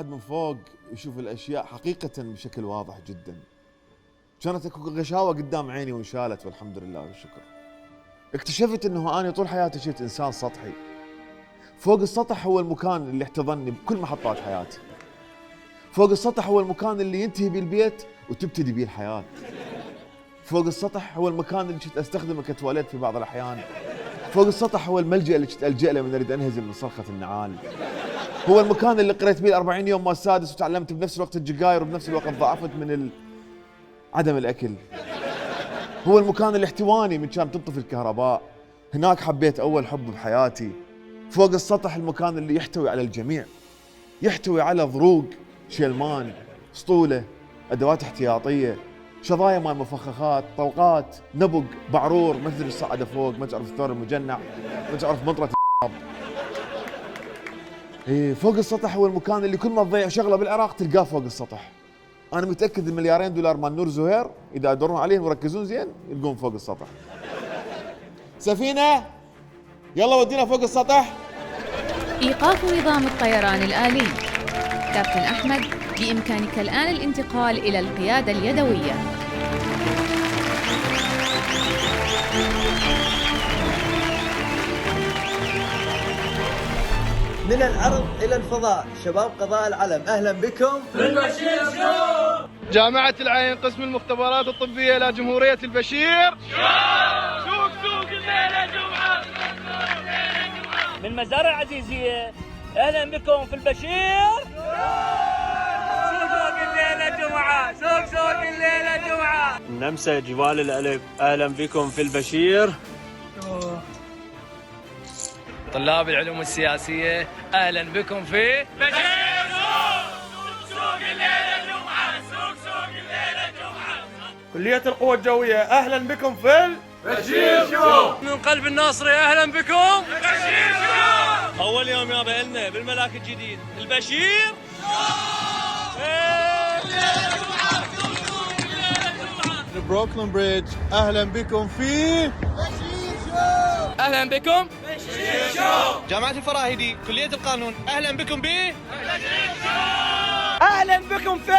الواحد من فوق يشوف الاشياء حقيقه بشكل واضح جدا. كانت اكو غشاوه قدام عيني وانشالت والحمد لله والشكر. اكتشفت انه انا طول حياتي كنت انسان سطحي. فوق السطح هو المكان اللي احتضنني بكل محطات حياتي. فوق السطح هو المكان اللي ينتهي بيه البيت وتبتدي بيه الحياه. فوق السطح هو المكان اللي كنت استخدمه كتواليت في بعض الاحيان. فوق السطح هو الملجأ اللي كنت الجأ له من اريد انهزم من صرخه النعال. هو المكان اللي قريت بيه 40 يوم مال السادس وتعلمت بنفس الوقت الجقاير وبنفس الوقت ضعفت من عدم الاكل. هو المكان اللي احتواني من كان تنطفي الكهرباء. هناك حبيت اول حب بحياتي. فوق السطح المكان اللي يحتوي على الجميع، يحتوي على ضروق، شلمان، اسطوله، ادوات احتياطيه، شظايا مال مفخخات، طوقات، نبق، بعرور، ما تدري الصعده فوق، ما تعرف الثور المجنع، ما تعرف مطره. إيه، فوق السطح هو المكان اللي كل ما تضيع شغله بالعراق تلقاه فوق السطح. انا متاكد المليارين دولار مال نور زهير اذا يدورون عليهم ويركزون زين يلقون فوق السطح. سفينه يلا ودينا فوق السطح. إيقاف نظام الطيران الآلي. كابتن أحمد، بإمكانك الآن الانتقال إلى القيادة اليدوية. من الأرض إلى الفضاء، شباب قضاء العلم أهلا بكم في البشير شو. جامعة العين قسم المختبرات الطبية إلى جمهورية البشير. سوق سوق الليلة جمعة. من مزار العزيزية أهلا بكم في البشير. سوق الليلة جمعة. سوق الليلة جمعة. النمسا جبال الألف أهلا بكم في البشير. طلاب العلوم السياسية أهلا بكم في بشير سوق الليلة جمعة. سوق الليلة جمعة. كلية القوى الجوية أهلا بكم في بشير شو. من قلب الناصري أهلا بكم بشير شو. أول يوم يابا إلنا بالملاك الجديد البشير. بروكلين بريدج أهلا بكم في أهلا بكم بشير شو. جامعة الفراهيدي كلية القانون أهلا بكم به. أهلا بكم في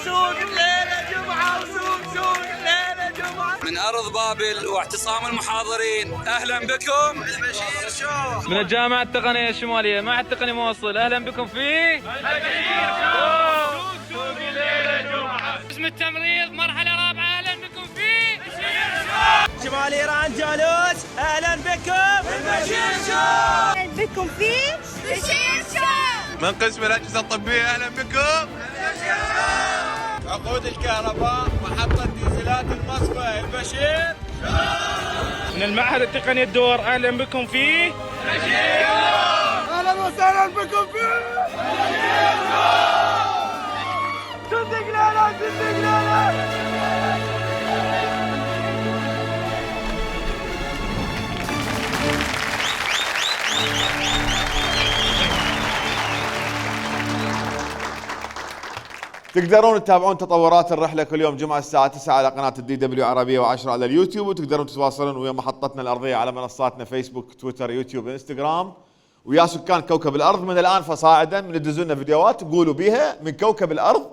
سوق الليلة جمعة. وسوق الليلة جمعة. من أرض بابل واعتصام المحاضرين أهلا بكم بشير شو. من الجامعة التقنية الشمالية معهد تقني موصل أهلا بكم في بشير شو. سوق الليلة جمعة. قسم التمريض مرحلة رابعة أهلا بكم في بشير شو. شمال إيران جالوس أهلا بكم بشير شو. أهلا بكم في بشير شو. من قسم الأجهزة الطبية أهلا بكم. عقود الكهرباء محطة ديزلات المصفى البشير. من المعهد التقني الدور أهلا بكم في بشير. أهلا وسهلا بكم في صدق لا صدق لا. تقدرون تتابعون تطورات الرحلة كل يوم جمعة الساعة 9 على قناة الدي دبليو عربية و10 على اليوتيوب، وتقدرون تتواصلون ويا محطتنا الأرضية على منصاتنا فيسبوك تويتر يوتيوب انستغرام. ويا سكان كوكب الأرض من الآن فصاعدا من تدزوا لنا فيديوهات تقولوا بيها من كوكب الأرض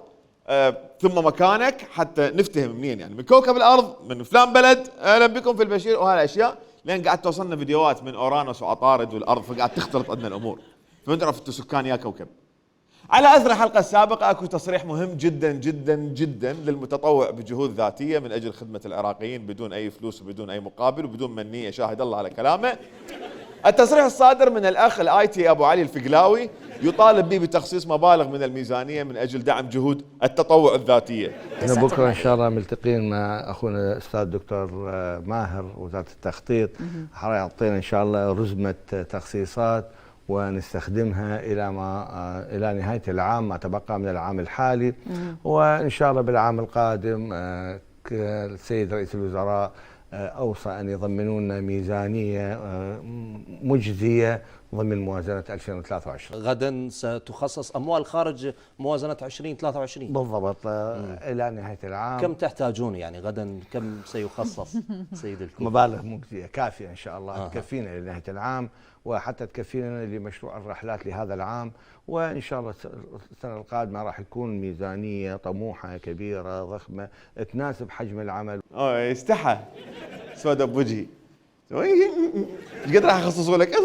ثم مكانك حتى نفتهم منين، يعني من كوكب الأرض من فلان بلد أهلا بكم في البشير وهالأشياء، لأن قاعد توصلنا فيديوهات من أورانوس وعطارد والأرض فقاعد تختلط عندنا الأمور، فنعرف انتم سكان يا كوكب. على أثر الحلقة السابقة أكو تصريح مهم جدا جدا جدا للمتطوع بجهود ذاتية من أجل خدمة العراقيين بدون أي فلوس وبدون أي مقابل وبدون منية، شاهد الله على كلامه. التصريح الصادر من الأخ الآي تي أبو علي الفقلاوي يطالب به بتخصيص مبالغ من الميزانية من أجل دعم جهود التطوع الذاتية. احنا بكرة إن شاء الله ملتقين مع أخونا الأستاذ دكتور ماهر وزارة التخطيط، حيعطينا إن شاء الله رزمة تخصيصات ونستخدمها إلى نهاية العام ما تبقى من العام الحالي، وإن شاء الله بالعام القادم السيد رئيس الوزراء أوصى أن يضمنون ميزانية مجزية ضمن موازنة 2023. غدا ستخصص أموال خارج موازنة 2023 بالضبط إلى نهاية العام. كم تحتاجون يعني غدا، كم سيخصص سيد الكل؟ مبالغ مجزية كافية إن شاء الله تكفينا لنهاية العام، وحتى تكفينا لمشروع الرحلات لهذا العام، وإن شاء الله السنة القادمة راح يكون ميزانية طموحة كبيرة ضخمة تناسب حجم العمل. استحى سودا بوجهي ايش قد راح يخصصوا لك؟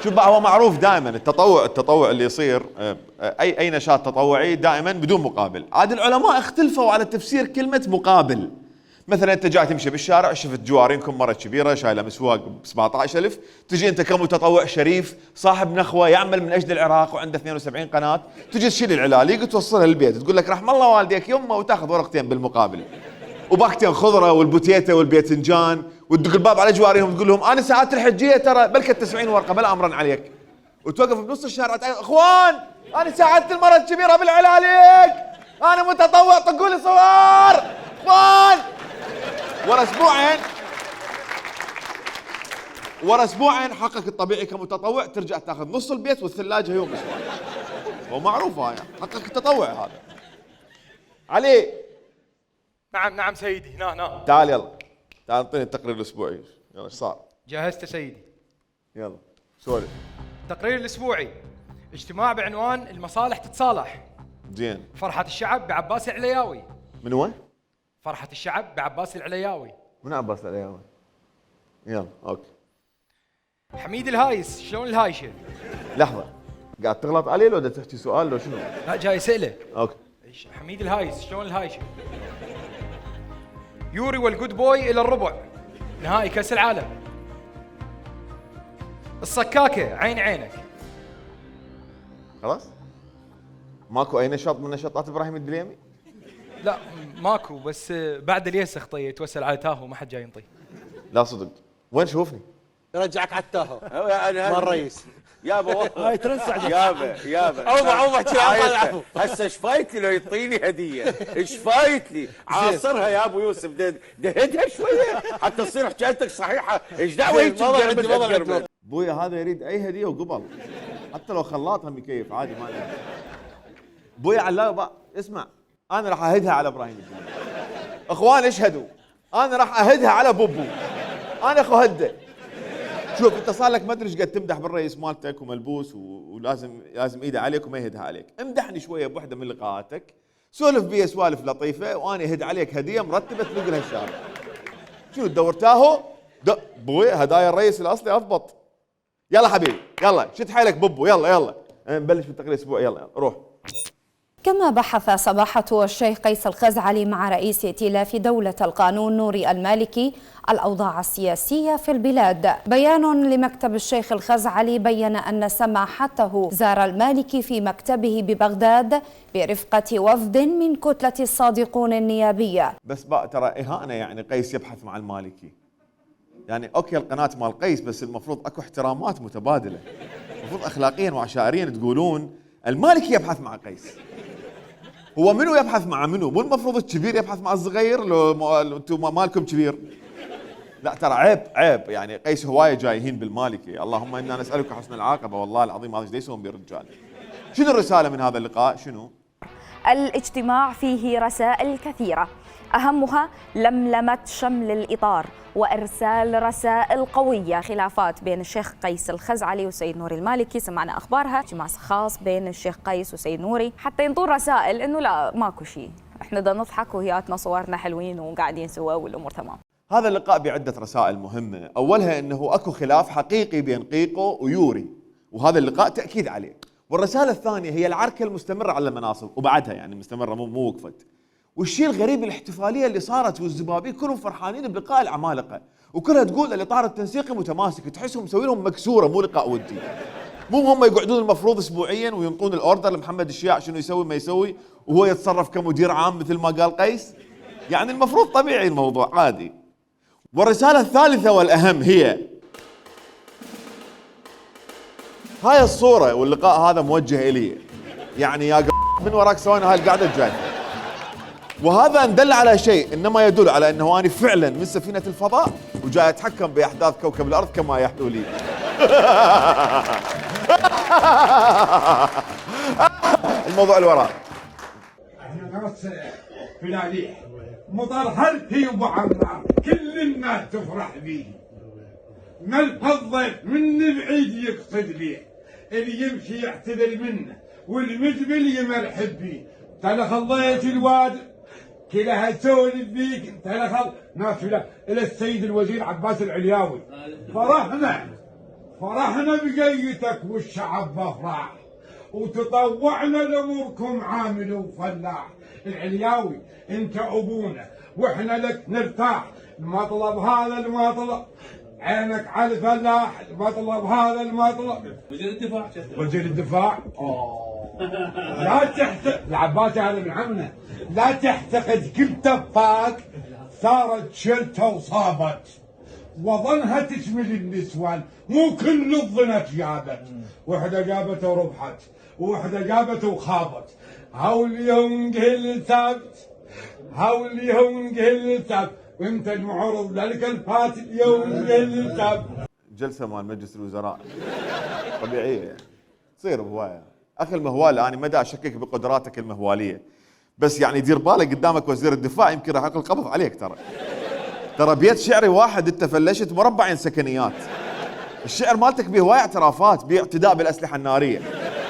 شوف بقى، هو معروف دائما التطوع اللي يصير اي نشاط تطوعي دائما بدون مقابل. عاد العلماء اختلفوا على تفسير كلمه مقابل. مثلا انت جاي تمشي بالشارع شفت جوارينكم مره كبيره شايله مسواق ب 17,000، تجي انت كمتطوع شريف صاحب نخوه يعمل من اجل العراق وعنده 72 قناه، تجي تشيل العلاليق وتوصلها للبيت، تقول لك رحم الله والديك يمه، وتاخذ ورقتين بالمقابل وباكتين خضره والبوتيته والبيتنجان، وتدق الباب على جواريهم تقول لهم انا ساعات الحجيه ترى بلكت 90 ورقه بلا امرا عليك، وتوقف بنص الشارع اخوان انا ساعدت المره الكبيره بالعلاليق، انا متطوع طقوا لي صور اخوان. ورا اسبوعين حقك الطبيعي كمتطوع ترجع تاخذ نص البيت والثلاجه هي ومسواك. ومعروف هاي حقك التطوع هذا. علي. نعم سيدي. نعم تعال يلا، تعال اعطيني التقرير الاسبوعي. يلا ايش صار؟ جهزت سيدي. يلا سولف. التقرير الاسبوعي اجتماع بعنوان المصالح تتصالح. زين. فرحة الشعب بعباس العلياوي. من وين؟ فرحة الشعب بعباس العلياوي. من عباس العلياوي؟ يلا اوكي. حميد الهايس شلون الهايشه؟ لحظة، قاعد تغلط علي لو تحكي سؤال لو شنو؟ لا جاي اسأله. اوكي. حميد الهايس شلون الهايشه؟ يوري والجود بوي الى الربع. نهائي كأس العالم. الصكاكة عين عينك. خلاص؟ ماكو اي نشاط من نشاطات ابراهيم الدليمي؟ لا ماكو، بس بعد اليسخ طي يتوسل على تاهو ما حد جاي ينطي. لا صدق. وين شوفني؟ يرجعك على التاهو مال الرئيس يابا. هاي ترسع يابا عوض هسه ايش فايت لي لو يعطيني هديه؟ ايش فايت لي؟ عاصرها يا ابو يوسف، دهدها شويه حتى تصير حكايتك صحيحه. ايش دعوه هيك؟ ابويا هذا يريد اي هديه وقبل، حتى لو خلاط هم يكيف عادي ما لي. ابويا علاق اسمع، انا راح اهدها على ابراهيم الدليمي. اخوان اشهدوا، انا راح اهدها على بوبو. انا اخو هده. شوف انت صار لك ما ادري ايش قد تمدح بالرئيس مالتك وملبوس ولازم ايده عليك وما يهدها عليك، امدحني شويه بوحده من لقاءاتك، سولف بي سوالف لطيفه وانا اهد عليك هديه مرتبه تلقى لها الشارع. شنو تدور تاهو؟ بويا هدايا الرئيس الاصلي اضبط. يلا حبيبي يلا شد حيلك بوبو، يلا نبلش بالتقرير الاسبوع. يلا روح. كما بحث صباحة الشيخ قيس الخزعلي مع رئيس ائتلاف دولة القانون نوري المالكي الأوضاع السياسية في البلاد. بيان لمكتب الشيخ الخزعلي بين أن سماحته زار المالكي في مكتبه ببغداد برفقة وفد من كتلة الصادقون النيابية. بس بقى ترى إهانة يعني قيس يبحث مع المالكي، يعني أوكي القناة مال قيس بس المفروض أكو احترامات متبادلة، المفروض أخلاقيا وعشائريا تقولون المالكي يبحث مع قيس. هو منو يبحث مع منو؟ مو المفروض الكبير يبحث مع الصغير؟ لو انتم مالكم كبير. لا ترى عيب يعني قيس هوايه جايين بالمالكي. اللهم انا نسالك حسن العاقبه. والله العظيم هذا ايش يسوون بالرجال؟ شنو الرساله من هذا اللقاء؟ شنو؟ الاجتماع فيه رسائل كثيره، اهمها لملمه شمل الاطار وارسال رسائل قويه. خلافات بين الشيخ قيس الخزعلي وسيد نوري المالكي سمعنا اخبارها، اجتماع خاص بين الشيخ قيس وسيد نوري حتى ينطون رسائل انه لا ماكو شيء، احنا بدنا نضحك وهياتنا صورنا حلوين وقاعدين سوا والامور تمام. هذا اللقاء بعده رسائل مهمه، اولها انه اكو خلاف حقيقي بين قيقو ويوري، وهذا اللقاء تاكيد عليه. والرساله الثانيه هي العركه المستمره على المناصب وبعدها يعني مستمره مو وقفت. والشيء الغريب الاحتفاليه اللي صارت والزبابين كلهم فرحانين بلقاء العمالقه، وكلها تقول الاطار التنسيقي متماسك، تحسهم مسوي لهم مكسوره مو لقاء ودي. مو هم يقعدون المفروض اسبوعيا وينطون الاوردر لمحمد الشياع شنو يسوي ما يسوي وهو يتصرف كمدير عام مثل ما قال قيس؟ يعني المفروض طبيعي الموضوع عادي. والرساله الثالثه والاهم هي هاي الصوره واللقاء هذا موجه الي، يعني يا من وراك سوينا هاي القعده الجايه. وهذا ان دل على شيء انما يدل على انه انا فعلا من سفينه الفضاء وجاي اتحكم باحداث كوكب الارض كما يحلو لي. الموضوع اللي وراه. احنا ناس فلاليح مطرهل في ابو عمار، كل الناس تفرح بيه. ملح الضيف من بعيد يقصد بيه، اللي يمشي يعتذر منه والمجبل يمرحب بيه. تلخ الضيف الواد كلها تسولف بيك، تلخ ناس الى السيد الوزير عباس العلياوي. فرحنا بجيتك والشعب بفرح، وتطوعنا لاموركم عامل وفلاح. العلياوي انت ابونا واحنا لك نرتاح، المطلب هذا المطلب عينك على الفلاح، المطلب هذا المطلب. وزير الدفاع لا تحتقد العباسي هذا من عمنا، لا تحتقد كل تفاك صارت شلته وصابت، وظنها تشمل النسوان، مو كل الظنة جابت. وحده جابت وربحت، وحده جابت وخابت. هاولي هم قهل ثابت، هاولي هم قهل ثابت، وانت المعرض ذلك الفات اليوم قهل ثابت. جلسه مال مجلس الوزراء طبيعيه يعني تصير بهوايه. اخي المهوال انا ما دا اشكك بقدراتك المهواليه، بس يعني دير بالك قدامك وزير الدفاع يمكن راح ياكل قبض عليك. ترى بيت شعري واحد انت فلشت مربعين سكنيات. الشعر مالتك به هواي اعترافات باعتداء بالاسلحه الناريه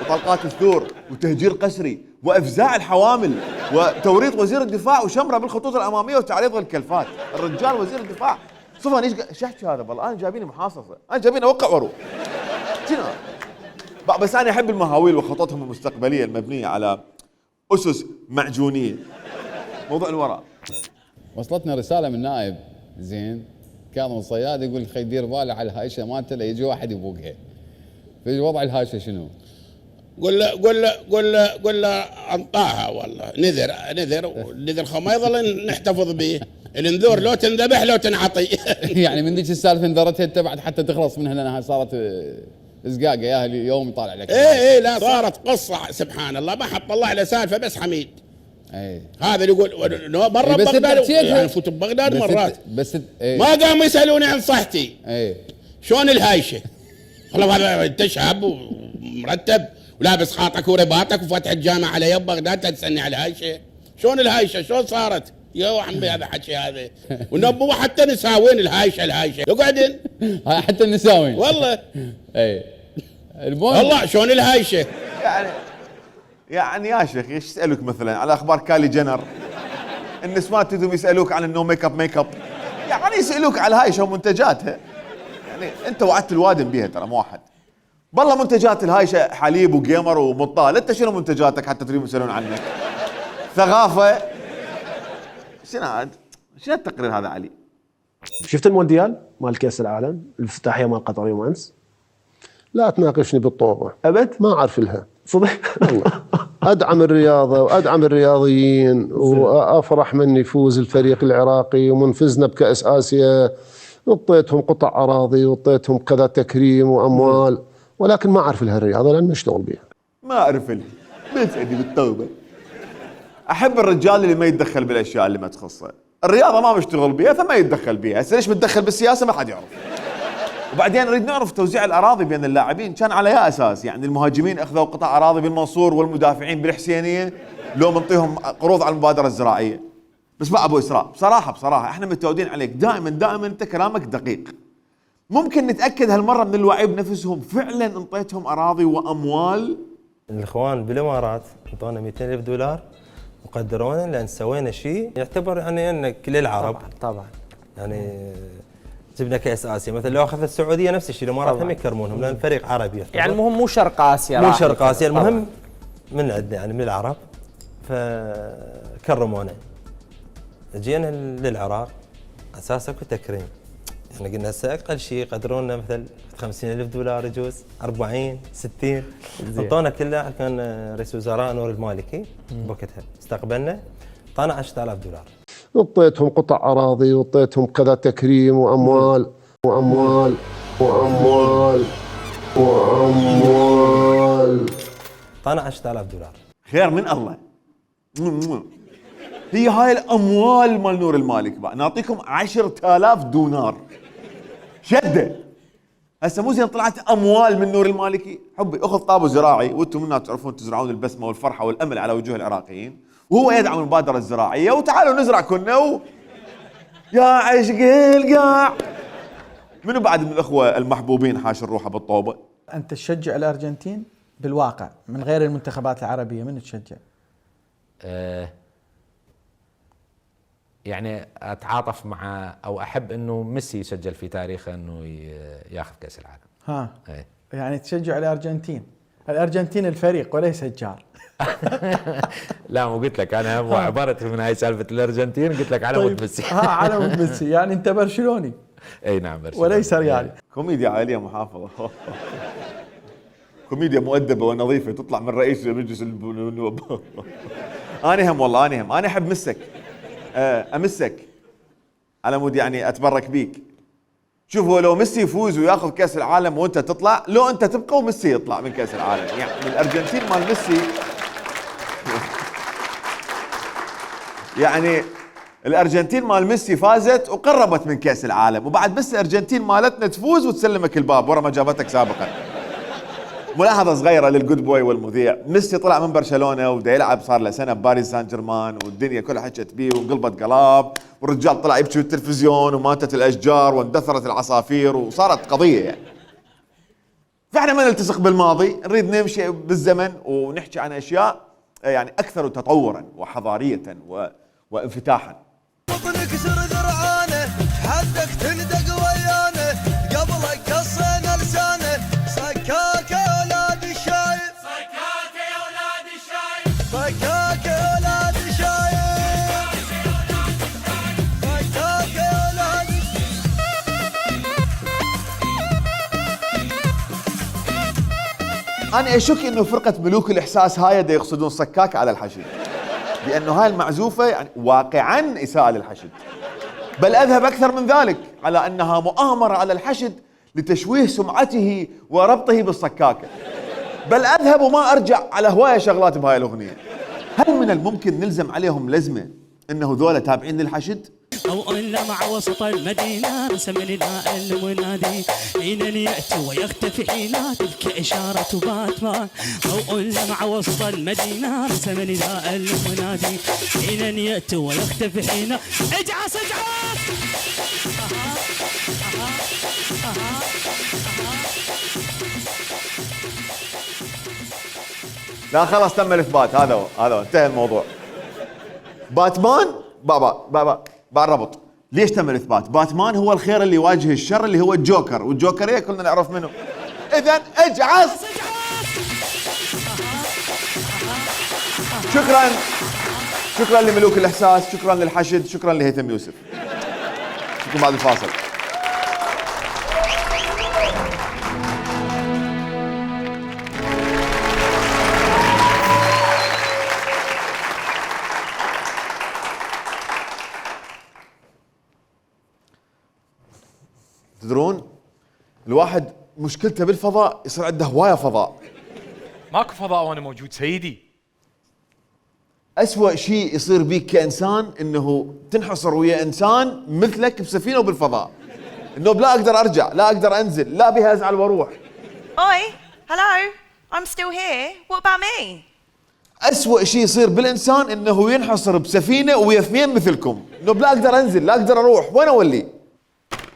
وطلقات الثور وتهجير قسري وافزاع الحوامل وتوريط وزير الدفاع وشمره بالخطوط الاماميه وتعريض الكلفات. الرجال وزير الدفاع صفا شحكي هذا والله. انا جايبيني محاصصه، انا جايبيني اوقع ورو. بس انا احب المهاويل وخططهم المستقبليه المبنيه على اسس معجونيه. موضوع الوراء. وصلتنا رساله من نائب زين كاظم الصياد يقول خي دير باله على الهايشه مالته لا يجي واحد يبوقها. في وضع الهايشه شنو؟ قول له انطاها والله نذر خما يظل نحتفظ به. النذور لو تنذبح لو تنعطي. يعني من ذيك السالفه انذرتها انت بعد حتى تخلص منها لانها صارت ازقاقه يا اليوم يطالع لك. ايه لا صارت قصه سبحان الله. ما حط الله على سالفه بس حميد. ايه هذا اللي يقول مره ببغداد يعني فوت ببغداد مرات بس ما قاموا يسالوني عن صحتي. ايه شلون الهايشه؟ والله هذا انت شاب ومرتب ولابس خاطك ورباطك وفاتح الجامعه على يب بغداد تسالني على الهايشه؟ شلون الهايشه؟ شلون صارت؟ يا عمي هذا حكي هذا. ونبوا حتى نساوين الهايشه يقعدن حتى النساوين والله. ايه والله شلون الهايشه؟ يعني يا شيخ ايش يسالوك مثلا على اخبار كالي جنر؟ النسوان تدوم يسالوك عن النو ميك اب يعني يسالوك على الهايشه ومنتجاتها. يعني انت وعدت الوادم بيها ترى مو واحد. بالله منتجات الهايشه حليب وجيمر ومطال، انت شنو منتجاتك حتى تريدون يسالون عنك؟ ثقافه. شنو التقرير هذا علي؟ شفت المونديال مال كاس العالم الافتتاحيه مال قطر يوم امس؟ لا تناقشني بالطوبه ابد ما اعرف لها صدق والله. ادعم الرياضه وادعم الرياضيين وافرح من يفوز الفريق العراقي ومن فزنا بكاس اسيا. اعطيتهم قطع اراضي واعطيتهم كذا تكريم واموال، ولكن ما اعرف لها الرياضه لان ما اشتغل بها. ما اعرف لها بسعدي بالتوبه. احب الرجال اللي ما يتدخل بالاشياء اللي ما تخصه. الرياضه ما مشتغل بها فما يتدخل بها. هسه ليش متدخل بالسياسه ما حد يعرف. وبعدين نريد نعرف توزيع الاراضي بين اللاعبين كان على اي اساس؟ يعني المهاجمين اخذوا قطع اراضي بالمنصور والمدافعين بالحسينيه، لو منطيهم قروض على المبادره الزراعيه. بس بقى ابو اسراء بصراحه احنا متعودين عليك دائما انت كلامك دقيق. ممكن نتاكد هالمره من الوعي بنفسهم فعلا انطيتهم اراضي واموال؟ الاخوان بالامارات انطونا 200,000 دولار وقدرونا لان سوينا شيء يعتبر يعني ان كل العرب طبعا يعني جبنا كاس اسيا. مثلا لو اخذت السعوديه نفس الشيء، الامارات هم يكرمونهم لان فريق عربي يعتبر. يعني المهم مو شرق اسيا، مو شرق اسيا، المهم من عندنا يعني من العرب فكرمونا. جينا للعراق اساس اكو تكريم. احنا قلنا هسه اقل شيء قدرونا مثل 50,000 دولار يجوز 40 60. انطونا كله. كان رئيس وزراء نور المالكي بوقتها استقبلنا اعطانا 10,000 دولار. اعطيتهم قطع اراضي واعطيتهم كذا تكريم واموال. اعطانا 10,000 دولار. خير من الله. هي هاي الاموال مال نور المالك بقى نعطيكم 10,000 دينار شده. هسه مو زين طلعت اموال من نور المالكي؟ حبي اخذ طابو زراعي، وانتم منها تعرفون تزرعون البسمه والفرحه والامل على وجوه العراقيين، وهو يدعم المبادره الزراعيه، وتعالوا نزرع كنا يا عشق القاع. منو بعد من الاخوه المحبوبين حاشر روحه بالطوبه؟ انت تشجع الارجنتين بالواقع من غير المنتخبات العربيه، من تشجع؟ يعني اتعاطف مع او احب انه ميسي يسجل في تاريخه انه ياخذ كاس العالم. ها يعني تشجع الارجنتين. الارجنتين الفريق وليس الجار. لا مو قلت لك انا مو عبرت من هاي سالفه الارجنتين، قلت لك على مود ميسي. على مود ميسي، يعني انت برشلوني. اي نعم برشلوني وليس ريالي. كوميديا عائليه محافظه. كوميديا مؤدبه ونظيفه تطلع من رئيس مجلس النواب. انا هم والله انا هم انا احب مسك، امسك على مود يعني اتبرك بيك. شوفوا لو ميسي يفوز وياخذ كاس العالم وانت تطلع، لو انت تبقى وميسي يطلع من كاس العالم، يعني من الارجنتين مال ميسي. يعني الارجنتين مال ميسي فازت وقربت من كاس العالم، وبعد بس الارجنتين مالتنا تفوز وتسلمك الباب ورا ما جابتك سابقا. ملاحظه صغيره للجود بوي والمذيع، ميسي طلع من برشلونه وبدا يلعب صار له سنه بباريس سان جيرمان، والدنيا كلها حكت بيه وانقلبت قلاب، والرجال طلع يبكي بالتلفزيون وماتت الاشجار واندثرت العصافير وصارت قضيه يعني. فاحنا ما نلتصق بالماضي، نريد نمشي بالزمن ونحكي عن اشياء يعني اكثر تطورا وحضاريه وانفتاحا. نكسر ذرعانه حدك تندق ويانه قبلك قصينا لسانه صكاك يا ولاد الشايب صكاك يا ولاد الشايب صكاك يا ولاد الشايب صكاك يا ولاد انا اشك انه فرقه ملوك الاحساس هاي دا يقصدون صكاك على الحشد، لانه هاي المعزوفه يعني واقعا اساءه للحشد، بل اذهب اكثر من ذلك على انها مؤامره على الحشد لتشويه سمعته وربطه بالصكاكه، بل اذهب وما ارجع على هوايه شغلات بهاي الاغنيه. هل من الممكن نلزم عليهم لزمه انه ذولا تابعين للحشد؟ أو إلا مع وسط المدينة رسم لنا المنادي حين يأتي ويختفي حين تلك إشارة باتمان. أو إلا مع وسط المدينة رسم لنا المنادي حين يأتي ويختفي حين اجعس اجعس. لا خلاص تم الاثبات، هذا هو انتهى الموضوع. باتمان بابا بالربط. ليش تم الاثبات؟ باتمان هو الخير اللي يواجه الشر اللي هو الجوكر، والجوكر كلنا نعرف منه. اذا اجعس. شكرا لملوك الاحساس، شكرا للحشد، شكرا لهيثم يوسف. نشوفكم بعد الفاصل. تدرون الواحد مشكلته بالفضاء يصير عنده هوايه فضاء. ماكو فضاء وانا موجود سيدي. أسوأ شيء يصير بيك كإنسان انه تنحصر ويا انسان مثلك بسفينه وبالفضاء، انه لا اقدر ارجع، لا اقدر انزل، لا بها ازعل واروح. Oi, hello, I'm still here. What about me? أسوأ شيء يصير بالانسان انه ينحصر بسفينه ويا اثنين مثلكم، انه لا اقدر انزل، لا اقدر اروح، وين اولي؟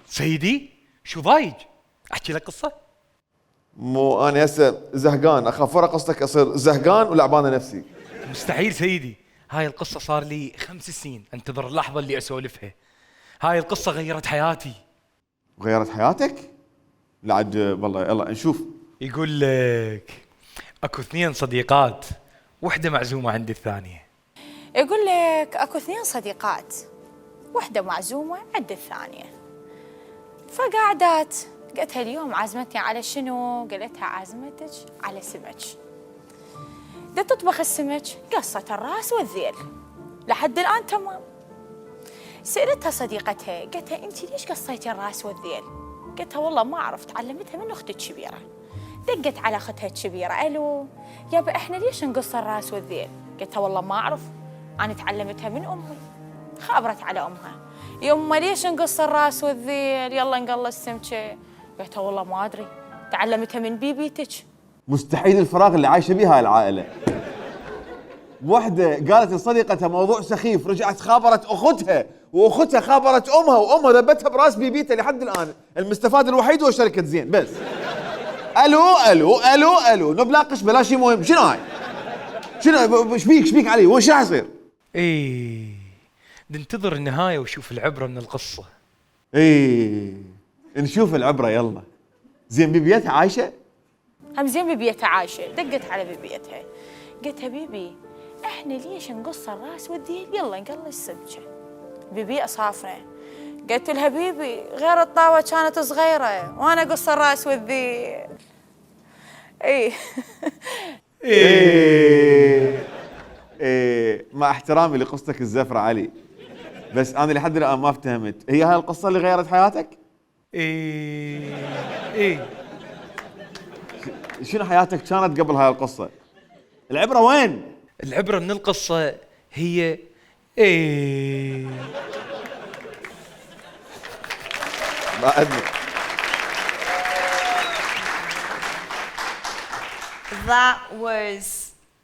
سيدي شو ضايج؟ احكي لك قصه؟ مو انا هسه زهقان، اخاف ورا قصتك اصير زهقان ولعبانه نفسي. مستحيل سيدي، هاي القصه صار لي 5 سنين انتظر اللحظه اللي اسولفها. هاي القصه غيرت حياتي. غيرت حياتك؟ لا عاد والله يلا نشوف. يقول لك اكو 2 صديقات، وحده معزومه عند الثانيه. يقول لك اكو 2 صديقات، وحده معزومه عند الثانيه. فقعدت قلتها اليوم عازمتني على شنو؟ قالتها عازمتك على سمك. دا تطبخ السمك، قصت الراس والذيل لحد الآن تمام. سألتها صديقتها قالتها انت ليش قصيتي الراس والذيل؟ قالتها والله ما أعرف، تعلمتها من أختي الكبيرة. دقت على أختها الكبيرة، ألو يابا احنا ليش نقص الراس والذيل؟ قالتها والله ما أعرف، أنا تعلمتها من أمي. خابرت على أمها، يما ليش نقص الراس والذيل؟ يلا نقلص السمكة. قلت والله ما ادري، تعلمتها من بيبيتك. مستحيل الفراغ اللي عايشه به هاي العائله. وحده قالت لصديقتها موضوع سخيف، رجعت خابرت اختها، واختها خابرت امها، وامها ذبتها براس بيبيتها. لحد الان المستفاد الوحيد هو شركه زين بس. الو الو الو الو نبلاقش بلا شيء مهم. شنو هاي؟ شنو ايش بيك علي؟ وش راح يصير؟ ايه ننتظر النهايه وشوف العبره من القصه. ايه نشوف العبره يلا. زين بيبيتها عايشه؟ هم زين بيبيتها عايشه. دقت على بيبيتها قلت لها بيبي احنا ليش نقص الراس والذيل؟ يلا نقلش سبجه. بيبي اصافنا. قلت لها بيبي غير الطاوه كانت صغيره وانا اقص الراس والذيل. ايه ايه مع احترامي لقصتك الزفرة علي، بس انا لحد الان ما افتهمت، هي هاي القصة اللي غيرت حياتك؟ ايه شنو حياتك كانت قبل هاي القصة؟ العبرة وين؟ العبرة من القصة هي ما ادري. That was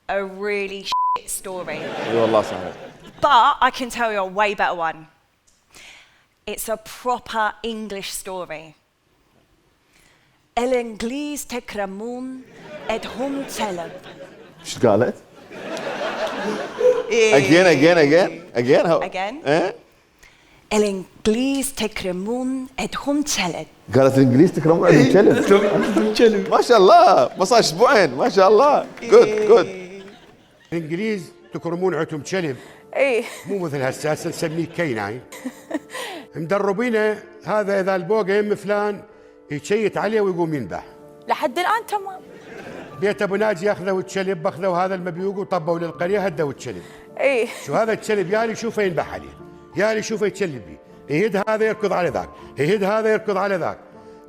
a really shit story. اي والله صحيح. But I can tell you a way better one. It's a proper English story. الإنجليز تكرمون إدهم تلب. ايش قالت؟ Again. إيه؟ الإنجليز تكرمون إدهم تلب. قالت الانجليز تكرمون عندهم كلب. ما شاء الله ما صار اسبوعين ما شاء الله. جود. الانجليز تكرمون عندهم كلب. ايه مو مثل هسه نسميه كيناين. مدربينه هذا اذا البوقه يم فلان يشيت عليه ويقوم ينبح. لحد الان تمام. بيت ابو ناجي اخذوا الكلب، اخذوا هذا المبيوق وطبوا للقريه هدوا الكلب. ايه شو هذا الكلب يالي شوفه ينبح عليه، يالي شوفه يتشلب بيه، يهد هذا يركض على ذاك، يهد هذا يركض على ذاك.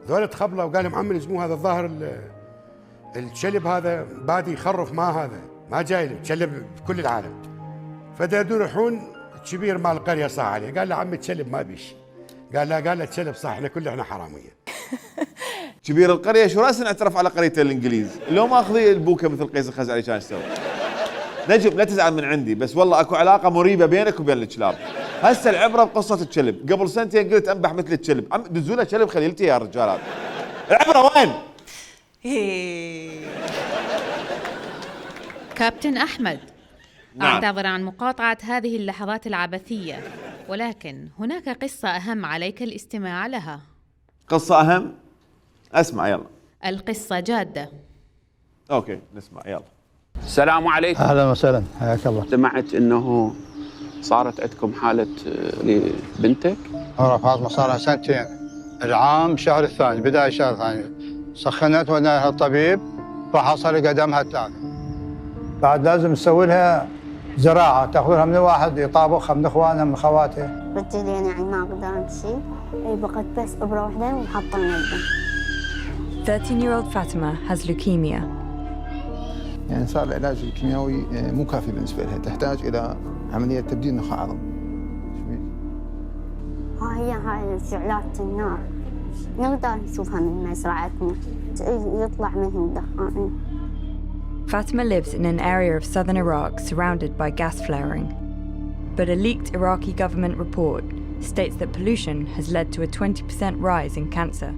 ذولا تخبلوا وقال لهم عمي لزموه هذا الظاهر الكلب هذا بادي يخرف، ما هذا ما جاي له كلب بكل العالم. فدادون يروحون كبير مال القريه صاح عليه، قال له عمي الكلب ما بيش. قال له الكلب صح احنا كلنا حراميه. كبير القريه شو راسا اعترف على قريه الانجليز، لو ما اخذي البوكه مثل قيس الخزعلي كان يسوي. نجم لا تزعل من عندي، بس والله اكو علاقه مريبه بينك وبين الكلاب. هسه العبره بقصه الكلب، قبل سنتين قلت انبح مثل الكلب، دزوا له كلب خليلتي يا رجالات. العبره وين؟ كابتن أحمد، نعم. أعتذر عن مقاطعة هذه اللحظات العبثية، ولكن هناك قصة أهم عليك الاستماع لها. قصة أهم؟ أسمع يلا. القصة جادة. أوكي نسمع يلا. السلام عليكم. اهلا وسهلا حياك الله. سمعت انه صارت عندكم حاله لبنتك؟ فاطمه صار لها سنتين، العام شهر الثاني، بدايه الشهر الثاني سخنت ودناها الطبيب فحصل قدمها 3. بعد لازم نسوي لها زراعه، تاخذها من واحد يطابخها من اخوانها من خواتها. رجلين يعني ما اقدر امشي، بقت بس ابره واحده وحاطين الدم. 13-year-old Fatima has leukemia. يعني صار العلاج الكيميائي مو كافي بالنسبه لها، تحتاج الى عمليه تبديل نخاع عظم. هاي شعلات النار نقدر نشوفها من مزرعتنا، يطلع منهم دخان. Fatima lives in an area of southern Iraq surrounded by gas flaring. But a leaked Iraqi government report states that pollution has led to a 20% rise in cancer.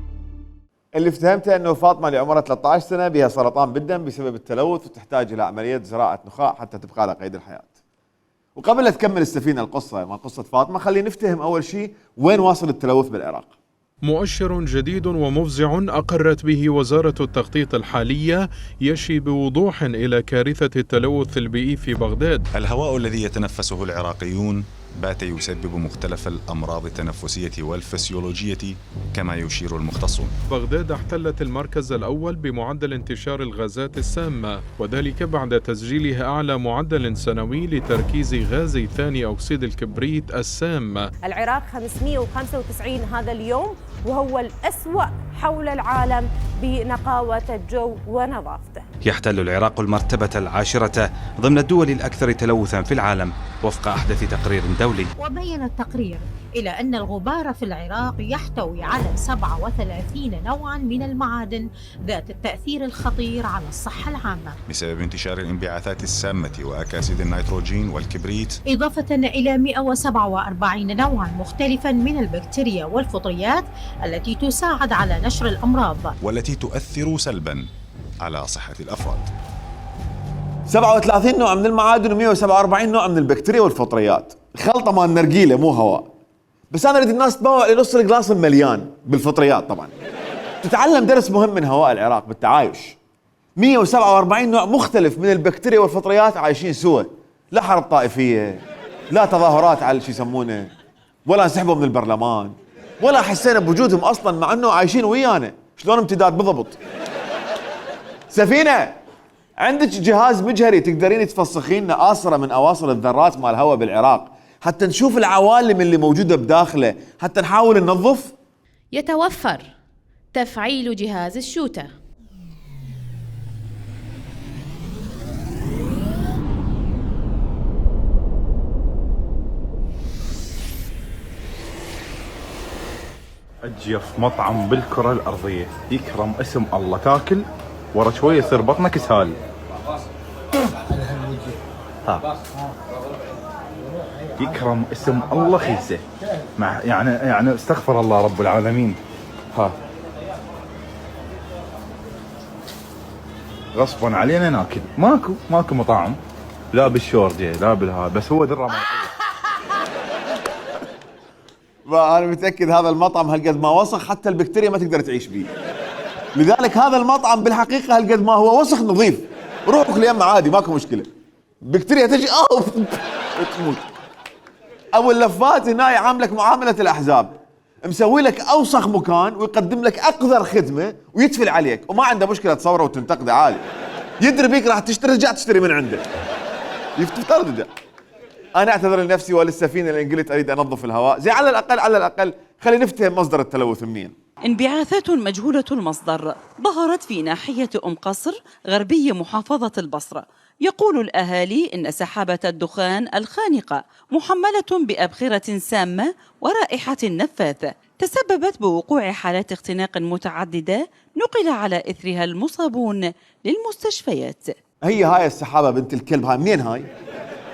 اللي افتهمته انه فاطمه اللي عمرها 13 سنه بها سرطان بالدم بسبب التلوث وتحتاج الى عمليه زراعه نخاع حتى تبقى على قيد الحياه. وقبل لا تكمل السفينه القصه مع قصه فاطمه، خلينا نفتهم اول شيء وين واصل التلوث بالعراق. مؤشر جديد ومفزع أقرت به وزارة التخطيط الحالية يشي بوضوح إلى كارثة التلوث البيئي في بغداد. الهواء الذي يتنفسه العراقيون بات يسبب مختلف الأمراض التنفسية والفسيولوجية كما يشير المختصون. بغداد احتلت المركز الأول بمعدل انتشار الغازات السامة، وذلك بعد تسجيلها أعلى معدل سنوي لتركيز غاز ثاني أكسيد الكبريت السام. العراق 595 هذا اليوم، وهو الأسوأ حول العالم بنقاوة الجو ونظافته. يحتل العراق المرتبة 10 ضمن الدول الأكثر تلوثا في العالم وفق أحدث تقرير دولي. وبين التقرير إلى أن الغبار في العراق يحتوي على 37 نوعاً من المعادن ذات التأثير الخطير على الصحة العامة بسبب انتشار الانبعاثات السامة وأكاسيد النيتروجين والكبريت، إضافة إلى 147 نوعاً مختلفاً من البكتيريا والفطريات التي تساعد على نشر الأمراض والتي تؤثر سلباً على صحة الأفراد. 37 نوع من المعادن و147 نوع من البكتيريا والفطريات، خلطة مال نرجيلة مو هواء. بس أنا أريد الناس تبوع لي نص الجلاس مليان بالفطريات. طبعا تتعلم درس مهم من هواء العراق بالتعايش. 147 نوع مختلف من البكتيريا والفطريات عايشين سوا، لا حرب طائفية، لا تظاهرات على شو يسمونه، ولا انسحبوا من البرلمان، ولا حسينا بوجودهم أصلا مع أنه عايشين ويانا. شلون امتداد بالضبط؟ سفينة، عندك جهاز مجهري تقدرين تفسخين لنا آصرة من أواصر الذرات مال الهواء بالعراق حتى نشوف العوالم اللي موجودة بداخله، حتى نحاول ننظف؟ يتوفر تفعيل جهاز الشوتة. أجيف مطعم بالكرة الأرضية، يكرم اسم الله، تاكل ورا شوية يصير بطنك اسهال. يكرم اسم الله خيزة، مع يعني استغفر الله رب العالمين. غصبا علينا ناكل، ماكو مطاعم، لا بالشورجة لا بالهذا، بس هو درة أنا متأكد هذا المطعم هالقد ما وسخ حتى البكتيريا ما تقدر تعيش بيه. لذلك هذا المطعم بالحقيقة هالقد ما هو وسخ نظيف، روح كل يوم عادي ماكو مشكلة. بكتيريا تجي وتموت. أبو اللفات هنا يعاملك معاملة الأحزاب، مسوي لك أوسخ مكان ويقدم لك أقذر خدمة ويتفل عليك وما عنده مشكلة تصوره وتنتقده عادي. يدري بيك راح تشتري، رجع تشتري من عنده، يفتكر رجع. أنا أعتذر لنفسي وللسفينة اللي قلت أريد أنظف الهواء، زي على الأقل خلي نفتهم مصدر التلوث منين. انبعاثات مجهولة المصدر ظهرت في ناحية أم قصر غربي محافظة البصرة. يقول الأهالي إن سحابة الدخان الخانقة محملة بأبخرة سامة ورائحة نفاثة تسببت بوقوع حالات اختناق متعددة نقل على إثرها المصابون للمستشفيات. هي هاي السحابة بنت الكلب هاي منين هاي؟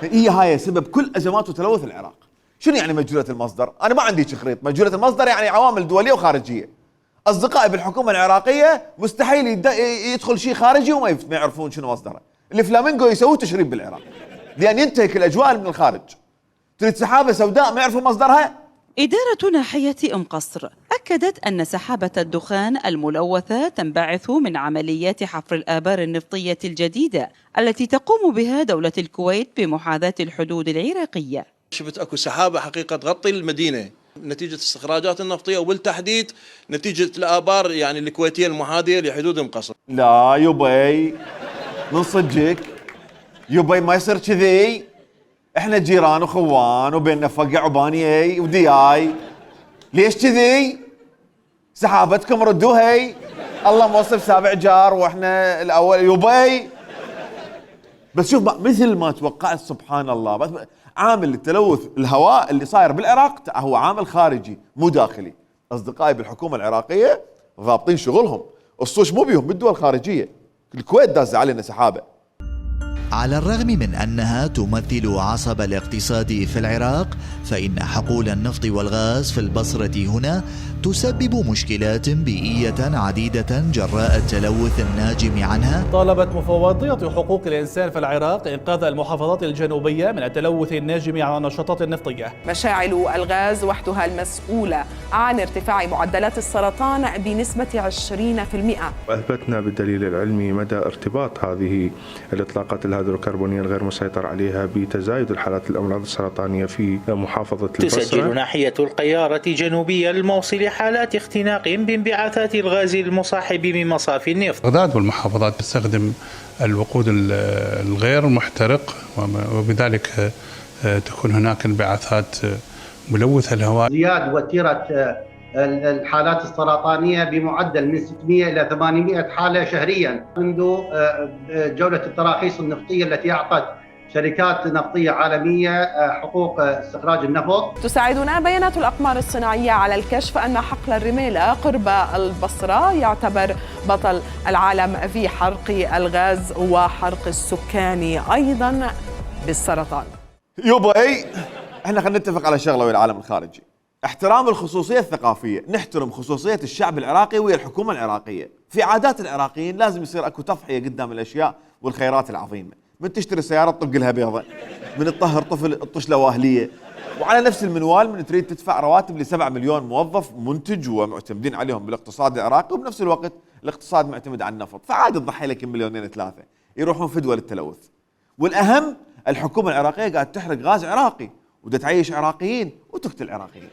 هي سبب كل أزمات وتلوث العراق. شنو يعني مجهولة المصدر؟ أنا ما عندي شخريط. مجهولة المصدر يعني عوامل دولية وخارجية. أصدقائي بالحكومة العراقية مستحيل يدخل شيء خارجي وما يعرفون شنو مصدره. الفلامينغو يسوي تشريب بالعراق لأن ينتهك الأجواء من الخارج. تريد سحابة سوداء ما يعرفوا مصدرها؟ إدارة ناحية أم قصر أكدت أن سحابة الدخان الملوثة تنبعث من عمليات حفر الآبار النفطية الجديدة التي تقوم بها دولة الكويت بمحاذاة الحدود العراقية. شفت أكو سحابة حقيقة تغطي المدينة نتيجة استخراجات النفطية وبالتحديد نتيجة الآبار يعني الكويتية المحاذية لحدود أم قصر. لا يبي من صدقك يبي ما يصير كذي. احنا جيران وخوان وبيننا فقع وبانيي ودياي. ليش كذي؟ سحابتكم ردوهي. الله موصف سابع جار واحنا الاول يبي. بس شوف مثل ما توقعت سبحان الله، بس عامل التلوث الهواء اللي صاير بالعراق هو عامل خارجي مو داخلي. اصدقائي بالحكومة العراقية ضابطين شغلهم، الصوش مو بيهم بالدول الخارجية. الكويت داز علينا سحابة. على الرغم من أنها تمثل عصب الاقتصاد في العراق، فإن حقول النفط والغاز في البصرة هنا تسبب مشكلات بيئية عديدة جراء التلوث الناجم عنها. طالبت مفوضية حقوق الإنسان في العراق إنقاذ المحافظات الجنوبية من التلوث الناجم عن النشاطات النفطية. مشاعل الغاز وحدها المسؤولة عن ارتفاع معدلات السرطان بنسبة 20%. أثبتنا بالدليل العلمي مدى ارتباط هذه الإطلاقات الهيدروكربونية الغير مسيطر عليها بتزايد الحالات الأمراض السرطانية في محافظة البصرة. تسجل ناحية القيارة الجنوبية الموصل حالات اختناق بانبعاثات الغاز المصاحب من مصافي النفط. بغداد والمحافظات تستخدم الوقود الغير محترق وبذلك تكون هناك انبعاثات ملوثة الهواء. زياد وتيرة الحالات السرطانية بمعدل من 600 إلى 800 حالة شهريا منذ جولة التراخيص النفطية التي أعطت شركات نفطية عالمية حقوق استخراج النفط. تساعدنا بيانات الأقمار الصناعية على الكشف أن حقل الرميلة قرب البصرة يعتبر بطل العالم في حرق الغاز وحرق السكان أيضا بالسرطان. يبا احنا خلينا نتفق على شغله ويا العالم الخارجي، احترام الخصوصية الثقافية، نحترم خصوصية الشعب العراقي ويا الحكومة العراقية. في عادات العراقيين لازم يصير اكو تضحية قدام الاشياء والخيرات العظيمة، من تشتري سيارة تطق لها بيضة، من تطهر طفل تطش له واهلية، وعلى نفس المنوال من تريد تدفع رواتب ل7 مليون موظف منتج ومعتمدين عليهم بالاقتصاد العراقي، وبنفس الوقت الاقتصاد معتمد على النفط، فعادي تضحي لك 2 مليونين 3 يروحون فدوى للتلوث. والاهم الحكومة العراقية قاعد تحرق غاز عراقي ودا تعيش عراقيين وتقتل عراقيين.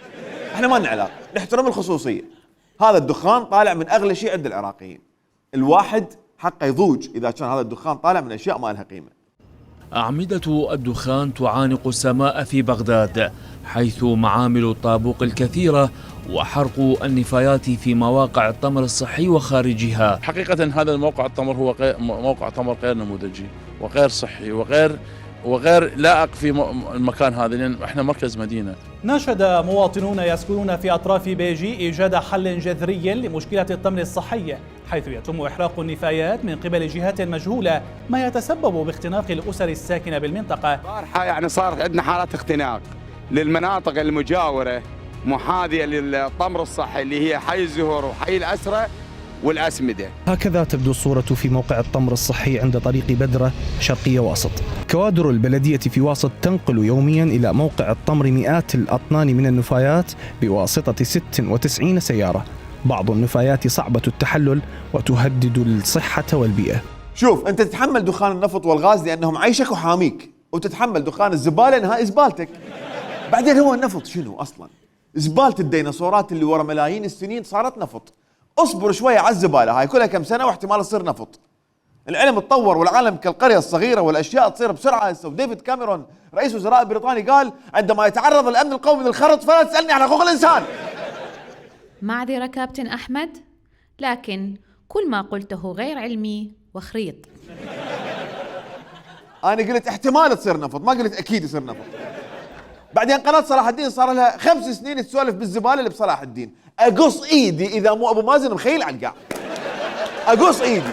احنا ما لنا علاقة، نحترم الخصوصية. هذا الدخان طالع من اغلى شيء عند العراقيين، الواحد حقه يضوج اذا كان هذا الدخان طالع من اشياء ما لها قيمة. أعمدة الدخان تعانق السماء في بغداد، حيث معامل الطابوق الكثيرة وحرق النفايات في مواقع التمر الصحي وخارجها. حقيقة هذا الموقع التمر هو موقع تمر غير نموذجي وغير صحي وغير لائق في المكان هذا، لأن احنا مركز مدينة. ناشد مواطنون يسكنون في أطراف بيجي إيجاد حل جذري لمشكلة التمر الصحي، حيث يتم إحراق النفايات من قبل جهات مجهولة، ما يتسبب باختناق الأسر الساكنة بالمنطقة. يعني صارت عندنا حالات اختناق للمناطق المجاورة محاذية للتمر الصحي اللي هي حي الزهور وحي الأسرة والأسمدة. هكذا تبدو الصورة في موقع التمر الصحي عند طريق بدرة شرقية واسط. كوادر البلدية في واسط تنقل يوميا إلى موقع التمر مئات الأطنان من النفايات بواسطة 96 سيارة. بعض النفايات صعبة التحلل وتهدد الصحة والبيئة. شوف، أنت تتحمل دخان النفط والغاز لأنهم عيشك وحاميك، وتتحمل دخان الزبالة إنها زبالتك. بعدين هو النفط شنو أصلا؟ زبالة الديناصورات اللي ورا ملايين السنين صارت نفط. اصبر شوية على الزبالة هاي، كلها كم سنة واحتمال تصير نفط. العلم تطور والعالم كالقرية الصغيرة والأشياء تصير بسرعة هسه. وديفيد كاميرون رئيس وزراء بريطاني قال عندما يتعرض الأمن القومي للخرط فلا تسألني عن حقوق الإنسان. معذرة كابتن أحمد، لكن كل ما قلته غير علمي وخريط. أنا قلت احتمال تصير نفط، ما قلت أكيد يصير نفط. بعدين قناة صلاح الدين صار لها 5 سنين تسولف بالزبالة اللي بصلاح الدين. أقص إيدي إذا مو أبو مازن مخيل على القاع، أقص إيدي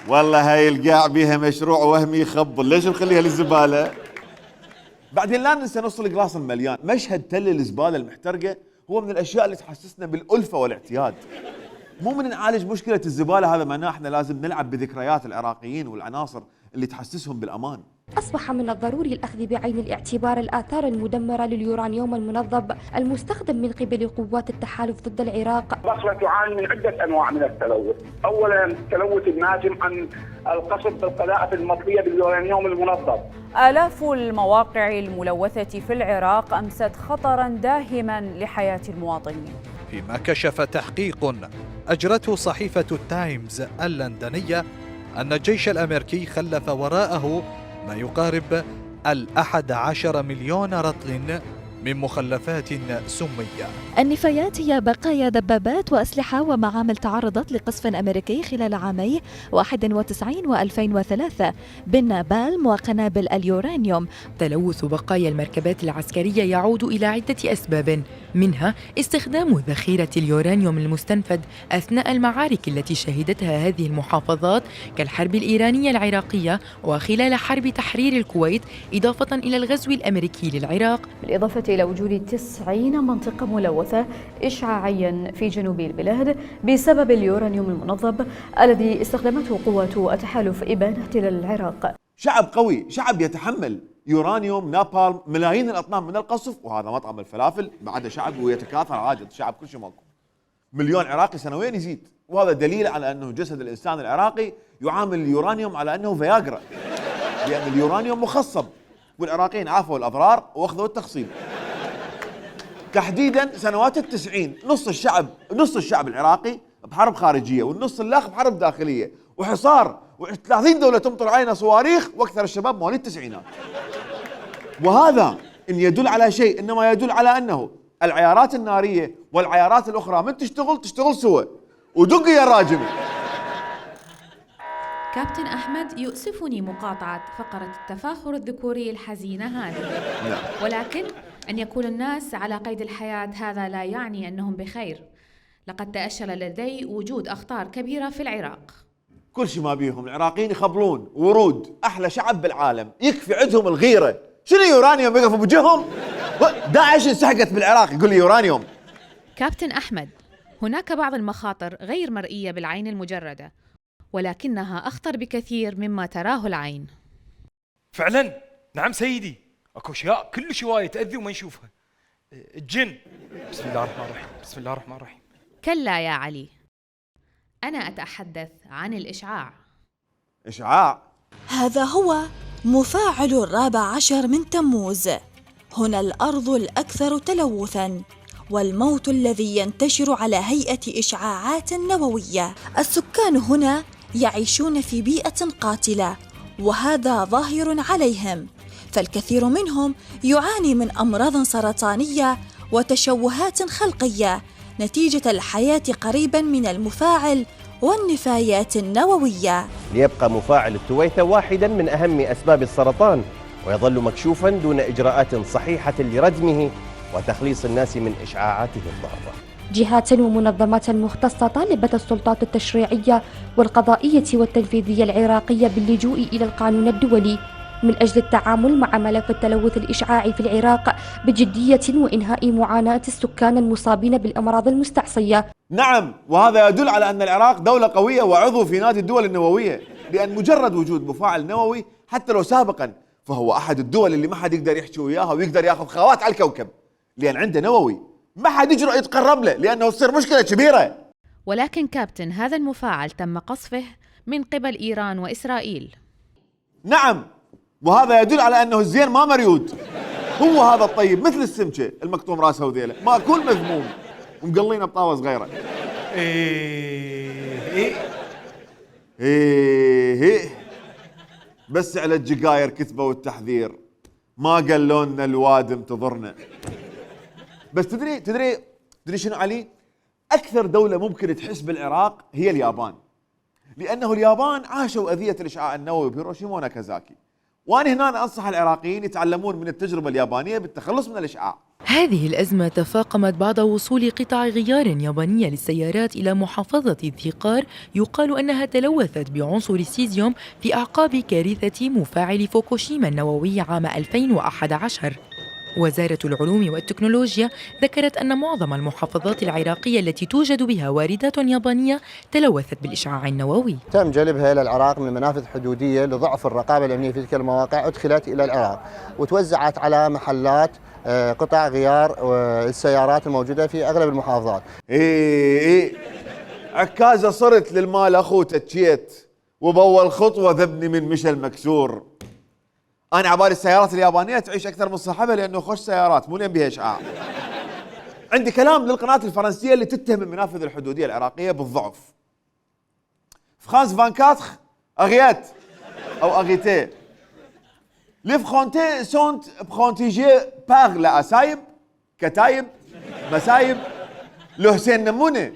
والله هاي القاع بيها مشروع وهمي يخبل، ليش نخليها للزبالة؟ بعدين لا ننسى نص القلاص المليان. مشهد تل الزبالة المحترقة هو من الأشياء اللي تحسسنا بالألفة والاعتياد. مو من نعالج مشكلة الزبالة هذا معناه احنا لازم نلعب بذكريات العراقيين والعناصر اللي تحسسهم بالأمان. أصبح من الضروري الأخذ بعين الاعتبار الآثار المدمرة لليورانيوم المنظم المستخدم من قبل قوات التحالف ضد العراق. البصرة تعاني من عدة أنواع من التلوث. أولا التلوث الناتج عن القصف بالقذائف المطلية باليورانيوم المنظم. آلاف المواقع الملوثة في العراق أمست خطرا داهما لحياة المواطنين. فيما كشف تحقيق أجرته صحيفة التايمز اللندنية أن الجيش الأمريكي خلف وراءه ما يقارب 11 مليون رطل من مخلفات سمية. النفايات هي بقايا دبابات وأسلحة ومعامل تعرضت لقصف أمريكي خلال عامي 91 و2003 بالنابالم وقنابل اليورانيوم. تلوث بقايا المركبات العسكرية يعود إلى عدة أسباب، منها استخدام ذخيرة اليورانيوم المستنفد أثناء المعارك التي شهدتها هذه المحافظات كالحرب الإيرانية العراقية وخلال حرب تحرير الكويت، إضافة إلى الغزو الأمريكي للعراق، بالإضافة إلى وجود 90 منطقة ملوثة إشعاعيا في جنوب البلاد بسبب اليورانيوم المنظم الذي استخدمته قوات التحالف إبانة للعراق. شعب قوي، شعب يتحمل يورانيوم، نابالم، ملايين الأطنان من القصف، وهذا مطعم الفلافل بعد شعب ويتكاثر عاجل، شعب كل شيء ماكو. مليون عراقي سنويا يزيد، وهذا دليل على أنه جسد الإنسان العراقي يعامل اليورانيوم على أنه فياجرا، لأن اليورانيوم مخصب، والعراقيين عافوا الأضرار وأخذوا التخصيب. تحديدا سنوات ال90 نص الشعب العراقي بحرب خارجية والنص الآخر بحرب داخلية وحصار، و30 دولة تمطر علينا صواريخ، واكثر الشباب مواليد التسعينات. وهذا إن يدل على شيء إنما يدل على أنه العيارات النارية والعيارات الأخرى من تشتغل سوا، ودق يا راجمة. كابتن أحمد، يؤسفني مقاطعة فقرة التفاخر الذكوري الحزينة هذه، ولكن أن يكون الناس على قيد الحياة هذا لا يعني أنهم بخير. لقد تأشر لدي وجود أخطار كبيرة في العراق. كل شيء ما بيهم العراقيين يخبلون ورود، أحلى شعب بالعالم، يكفي عندهم الغيرة. شنو يورانيوم يقفوا بوجههم؟ داعش انسحقت بالعراق يقول لي يورانيوم. كابتن أحمد، هناك بعض المخاطر غير مرئية بالعين المجردة، ولكنها أخطر بكثير مما تراه العين. فعلا نعم سيدي، اكو اشياء كلش هوايه تاذي وما نشوفها. الجن. بسم الله الرحمن الرحيم، بسم الله الرحمن الرحيم. كلا يا علي، أنا أتحدث عن الإشعاع. إشعاع؟ هذا هو مفاعل 14 من تموز. هنا الأرض الأكثر تلوثاً، والموت الذي ينتشر على هيئة إشعاعات نووية. السكان هنا يعيشون في بيئة قاتلة، وهذا ظاهر عليهم، فالكثير منهم يعاني من أمراض سرطانية وتشوهات خلقية نتيجة الحياة قريباً من المفاعل والنفايات النووية. ليبقى مفاعل التويثة واحداً من أهم أسباب السرطان، ويظل مكشوفاً دون إجراءات صحيحة لردمه وتخليص الناس من إشعاعاته الضارة. جهات ومنظمات مختصة طالبت السلطات التشريعية والقضائية والتنفيذية العراقية باللجوء إلى القانون الدولي من أجل التعامل مع ملف التلوث الإشعاعي في العراق بجدية وإنهاء معاناة السكان المصابين بالأمراض المستعصية. نعم، وهذا يدل على أن العراق دولة قوية وعضو في نادي الدول النووية، لأن مجرد وجود مفاعل نووي حتى لو سابقا فهو أحد الدول اللي ما حد يقدر يحكي وياها ويقدر ياخذ خوات على الكوكب، لأن عنده نووي ما حد يجرؤ يتقرب له لأنه تصير مشكلة كبيرة. ولكن كابتن، هذا المفاعل تم قصفه من قبل إيران وإسرائيل. نعم، وهذا يدل على أنه الزين ما مريود، هو هذا الطيب مثل السمكة المكتوم راسه وذيله، ماكول مذموم ومقلينه بطاوة صغيرة. إيه بس على الجقاير كتبوا التحذير، ما قالوا الوادم تضرنا. بس تدري شنو علي؟ أكثر دولة ممكن تحس بالعراق هي اليابان، لأنه اليابان عاشوا أذية الإشعاع النووي بهيروشيما وناكازاكي، وأنا هنا أنصح العراقيين يتعلمون من التجربة اليابانية بالتخلص من الإشعاع. هذه الأزمة تفاقمت بعد وصول قطع غيار يابانية للسيارات إلى محافظة الذقار يقال أنها تلوثت بعنصر السيزيوم في أعقاب كارثة مفاعل فوكوشيما النووي عام 2011. وزارة العلوم والتكنولوجيا ذكرت أن معظم المحافظات العراقية التي توجد بها واردات يابانية تلوثت بالإشعاع النووي. تم جلبها إلى العراق من منافذ حدودية لضعف الرقابة الأمنية في تلك المواقع، أدخلت إلى العراق وتوزعت على محلات قطع غيار السيارات الموجودة في أغلب المحافظات. إيه عكازة صرت للمال أخو تتشيت، وبأول خطوة ذبني من مشى المكسور. أنا عبالي السيارات اليابانية تعيش أكثر من صاحبها لأنه خوش سيارات مو لين بها إشعاع. عندي كلام للقناة الفرنسية اللي تتهم المنافذ الحدودية العراقية بالضعف. فرانس 24 أغيات أو أغيتي. Les Français sont protégés par la أسايب، كتايب، مسايب، le حسين نمونة.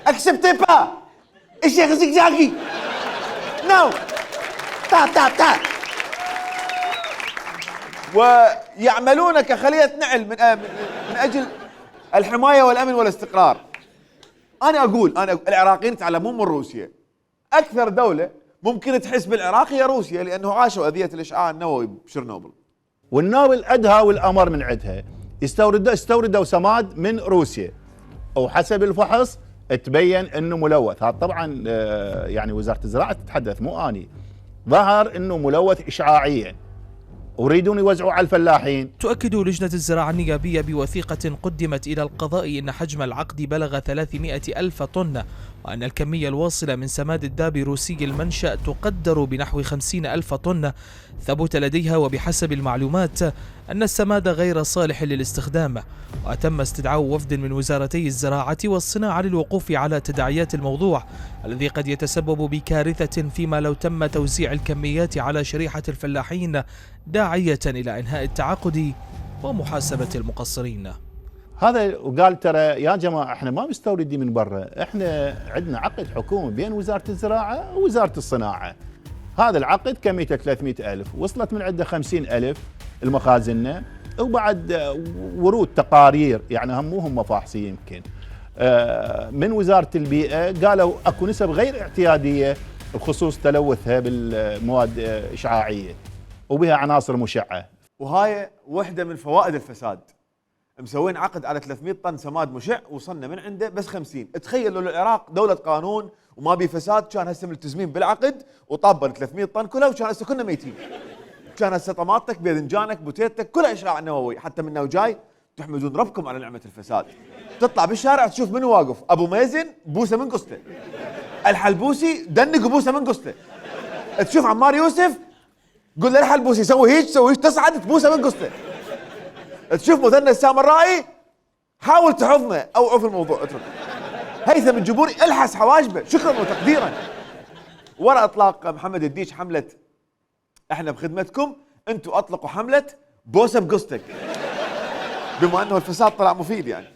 Acceptez pas. الشيخ زقزاقي. No. تا. ويعملون كخلية نعل من أجل الحماية والأمن والاستقرار. أنا أقول العراقيين يتعلمون من روسيا. أكثر دولة ممكن تحس بالعراق هي روسيا، لأنه عاشوا أذية الإشعاع النووي بشرنوبل. والنووي عندها والأمر من عندها استوردوا سماد من روسيا، وحسب الفحص تبين أنه ملوث. هذا طبعا يعني وزارة الزراعة تتحدث مو أني، ظهر أنه ملوث إشعاعيا ويريدون يوزعوا على الفلاحين. تؤكد لجنة الزراعة النيابية بوثيقة قدمت إلى القضاء أن حجم العقد بلغ 300 ألف طن، وأن الكمية الواصلة من سماد الداب روسي المنشأ تقدر بنحو 50 ألف طن. ثبت لديها وبحسب المعلومات أن السماد غير صالح للاستخدام، وتم استدعاء وفد من وزارتي الزراعة والصناعة للوقوف على تداعيات الموضوع الذي قد يتسبب بكارثة فيما لو تم توزيع الكميات على شريحة الفلاحين، داعية إلى إنهاء التعاقد ومحاسبة المقصرين. هذا وقال ترى يا جماعه احنا ما مستوردين من برا، احنا عندنا عقد حكومي بين وزاره الزراعه ووزاره الصناعه. هذا العقد كميته 300,000 وصلت من عنده 50,000 المخازننا، وبعد ورود تقارير يعني هم فاحصين يمكن من وزاره البيئه قالوا اكو نسب غير اعتياديه بخصوص تلوثها بالمواد اشعاعيه وبها عناصر مشعه. وهاي وحده من فوائد الفساد. مسوين عقد على 300 طن سماد مشع وصلنا من عنده بس 50. تخيل لو العراق دولة قانون وما بي فساد كان هسه ملتزمين بالعقد وطابا 300 طن كلها وكان هسه كنا ميتين. كان هسه طماطتك باذنجانك بوتيتك كلها اشعاع نووي. حتى منا وجاي تحمدون ربكم على نعمة الفساد. تطلع بالشارع تشوف منو واقف، ابو مازن بوسه من قصته، الحلبوسي دنق بوسه من قصته، تشوف عمار يوسف قول له الحلبوسي سوي هيك سوي هيك تصعد تبوسه من قصته، تشوف مثنى السامرائي حاول تحضنه او عوف الموضوع اترك. هيثم الجبوري الحس حواجبه شكرا وتقديرا. ورا اطلاق محمد الديش حمله احنا بخدمتكم، انتم اطلقوا حمله بوسه بقصتك، بما انه الفساد طلع مفيد يعني.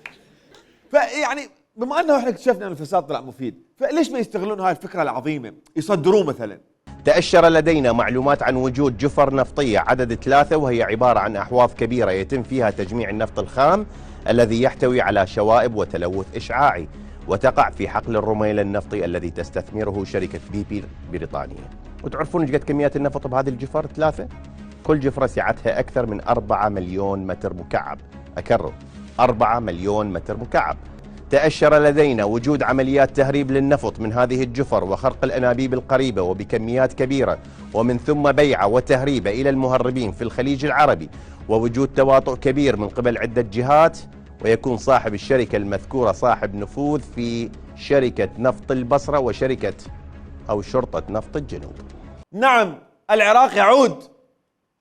فيعني بما انه احنا اكتشفنا ان الفساد طلع مفيد، فليش ما يستغلون هاي الفكره العظيمه يصدروه مثلا؟ تأشر لدينا معلومات عن وجود جفر نفطية عدد 3، وهي عبارة عن أحواض كبيرة يتم فيها تجميع النفط الخام الذي يحتوي على شوائب وتلوث إشعاعي، وتقع في حقل الرميل النفطي الذي تستثمره شركة BP البريطانية. وتعرفون ايش قد كميات النفط بهذه الجفر 3؟ كل جفرة سعتها أكثر من 4 مليون متر مكعب. أكرر 4 مليون متر مكعب. تأشر لدينا وجود عمليات تهريب للنفط من هذه الجفر وخرق الأنابيب القريبة وبكميات كبيرة، ومن ثم بيعه وتهريبه إلى المهربين في الخليج العربي، ووجود تواطؤ كبير من قبل عدة جهات، ويكون صاحب الشركة المذكورة صاحب نفوذ في شركة نفط البصرة وشركة أو شرطة نفط الجنوب. نعم، العراق يعود.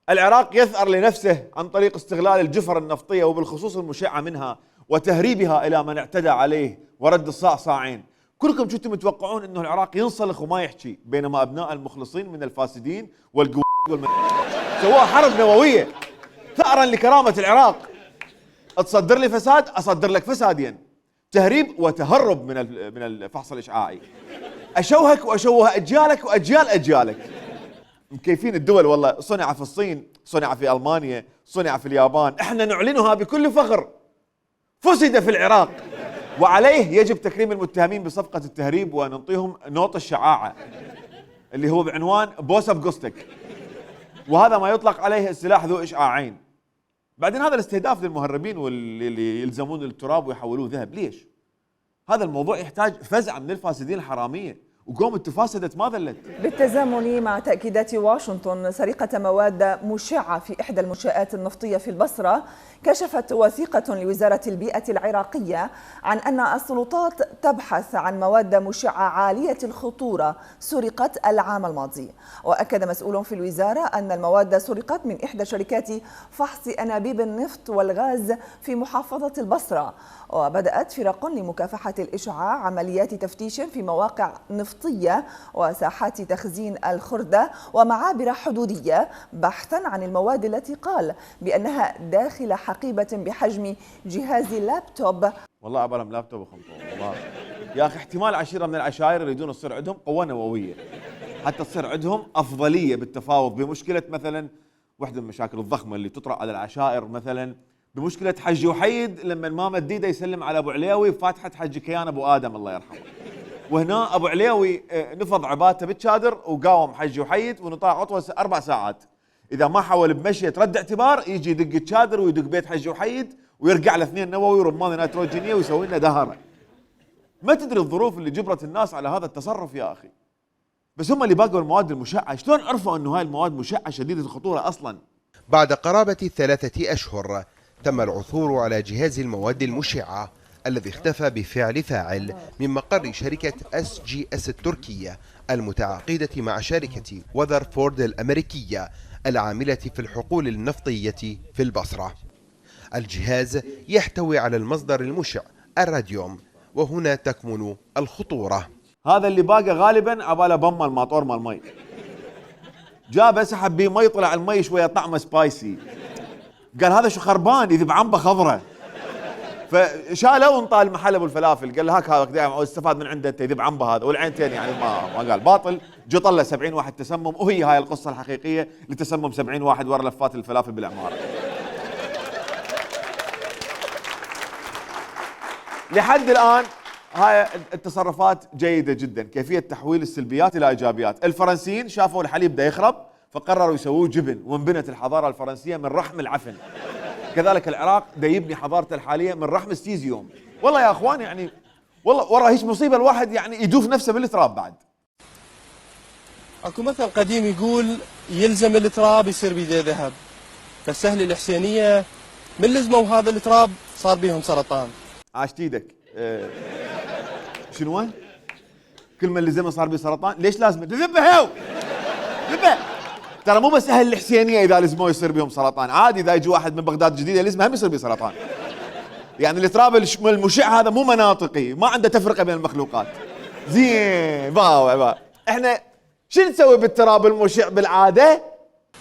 العراق يثأر لنفسه عن طريق استغلال الجفر النفطية وبالخصوص المشعة منها وتهريبها إلى من اعتدى عليه ورد الصاع صاعين. كلكم كنتم متوقعون أنه العراق ينصلخ وما يحكي، بينما أبناء المخلصين من الفاسدين سواها حرب نووية ثأرا لكرامة العراق. تصدر لي فساد أصدر لك فسادين، تهريب وتهرب من الفحص الإشعاعي. أشوهك وأشوه أجيالك وأجيال أجيالك. مكيفين الدول والله، صنع في الصين، صنع في ألمانيا، صنع في اليابان، احنا نعلنها بكل فخر. فسد في العراق، وعليه يجب تكريم المتهمين بصفقة التهريب ونعطيهم نوط الشعاعة اللي هو بعنوان بوسة بقصتك، وهذا ما يطلق عليه السلاح ذو إشعاعين. بعدين هذا الاستهداف للمهربين واللي يلزمون التراب ويحولوه ذهب، ليش؟ هذا الموضوع يحتاج فزعة من الفاسدين الحرامية، وقوم التفاسدت ما ذلت. بالتزامن مع تأكيدات واشنطن سرقة مواد مشعة في إحدى المنشآت النفطية في البصرة، كشفت وثيقة لوزارة البيئة العراقية عن أن السلطات تبحث عن مواد مشعة عالية الخطورة سرقت العام الماضي. وأكد مسؤول في الوزارة أن المواد سرقت من إحدى شركات فحص أنابيب النفط والغاز في محافظة البصرة. وبدأت فرق لمكافحة الإشعاع عمليات تفتيش في مواقع نفطية وساحات تخزين الخردة ومعابر حدودية بحثا عن المواد التي قال بأنها داخل حقيبة بحجم جهاز لابتوب. والله عبالهم لابتوب وخمطون والله يا أخي. احتمال عشيرة من العشائر يريدون تصير عندهم قوة نووية حتى تصير عندهم أفضلية بالتفاوض بمشكلة مثلا واحدة من المشاكل الضخمة اللي تطرأ على العشائر، مثلا بمشكلة حج وحيد لما ماما الديدة يسلم على أبو عليوي فاتحة حج كيان أبو آدم الله يرحمه، وهنا أبو عليوي نفض عبادته بالشادر وقاوم حج وحيد ونطاع عطوة 4 ساعات. إذا ما حاول بمشية رد اعتبار يجي يدق الشادر ويدق بيت حج وحيد ويرجع له 2 نووي ورمان نيتروجينية ويسوي لنا دهرة. ما تدري الظروف اللي جبرت الناس على هذا التصرف يا أخي. بس هم اللي باقوا المواد المشعة، شلون عرفوا أنه هاي المواد مشعة شديدة الخطورة أصلا؟ بعد قرابة 3 أشهر تم العثور على جهاز المواد المشعة الذي اختفى بفعل فاعل من مقر شركة SGS التركية المتعاقدة مع شركة وذرفورد الأمريكية العاملة في الحقول النفطية في البصرة. الجهاز يحتوي على المصدر المشع الراديوم، وهنا تكمن الخطورة. هذا اللي باقى غالبا عباله بم الماطور مال المي، جابه سحب بيه مي طلع المي شويه طعمه سبايسي، قال هذا شو خربان يذب عنبه خضره، فشالوا وانطال محل ابو الفلافل، قال له هاك هذا استفاد من عنده انت يذب عنبه هذا والعينتين، يعني ما قال باطل. جو طلع 70 واحد تسمم، وهي هاي القصه الحقيقيه لتسمم 70 واحد ورا لفات الفلافل بالعماره. لحد الان هاي التصرفات جيده جدا، كيفيه تحويل السلبيات الى ايجابيات. الفرنسيين شافوا الحليب ده يخرب فقرروا يسووه جبن، وانبنت الحضاره الفرنسيه من رحم العفن. كذلك العراق دا يبني حضارته الحاليه من رحم السيزيوم. والله يا اخوان يعني والله ورا هيك مصيبه الواحد يعني يدوف نفسه بالتراب بعد. اكو مثل قديم يقول يلزم التراب يصير بيده ذهب، فالسهل الحسينيه من لزموا هذا التراب صار بيهم سرطان. عاشت ايدك. شنو؟ كل من لزمه صار بيه سرطان، ليش لازم؟ ذبه هو ذبه. ترى مو بس اهل الحسينيه اذا لزموه يصير بهم سرطان، عادي اذا يجي واحد من بغداد الجديده لزمه هم يصير به سرطان. يعني التراب المشع هذا مو مناطقي، ما عنده تفرقه بين المخلوقات. زين باو احنا شو نسوي بالتراب المشع بالعاده؟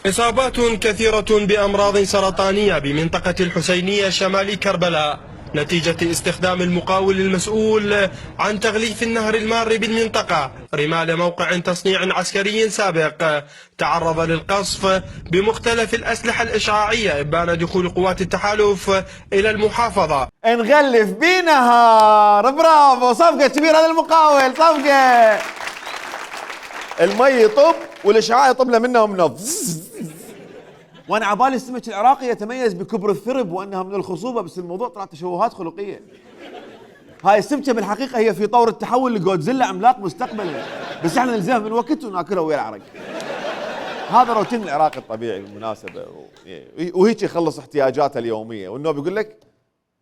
اصابات كثيره بامراض سرطانيه بمنطقه الحسينيه شمال كربلاء نتيجة استخدام المقاول المسؤول عن تغليف النهر المار بالمنطقة رمال موقع تصنيع عسكري سابق تعرض للقصف بمختلف الأسلحة الإشعاعية إبان دخول قوات التحالف إلى المحافظة. نغلف بنهار، برافو، صفقة كبيرة للمقاول، صفقة. المي يطب والإشعاع يطب له منه ومنه. وانا عبالي السمك العراقي يتميز بكبر الثرب وانها من الخصوبه، بس الموضوع طلعت تشوهات خلقيه. هاي السمكه بالحقيقه هي في طور التحول لجودزيلا عملاق مستقبلا، بس احنا نلزمها من وقت وناكلها ويا العرق. هذا روتين العراقي الطبيعي بالمناسبه، وهيك يخلص احتياجاته اليوميه. والنوب يقول لك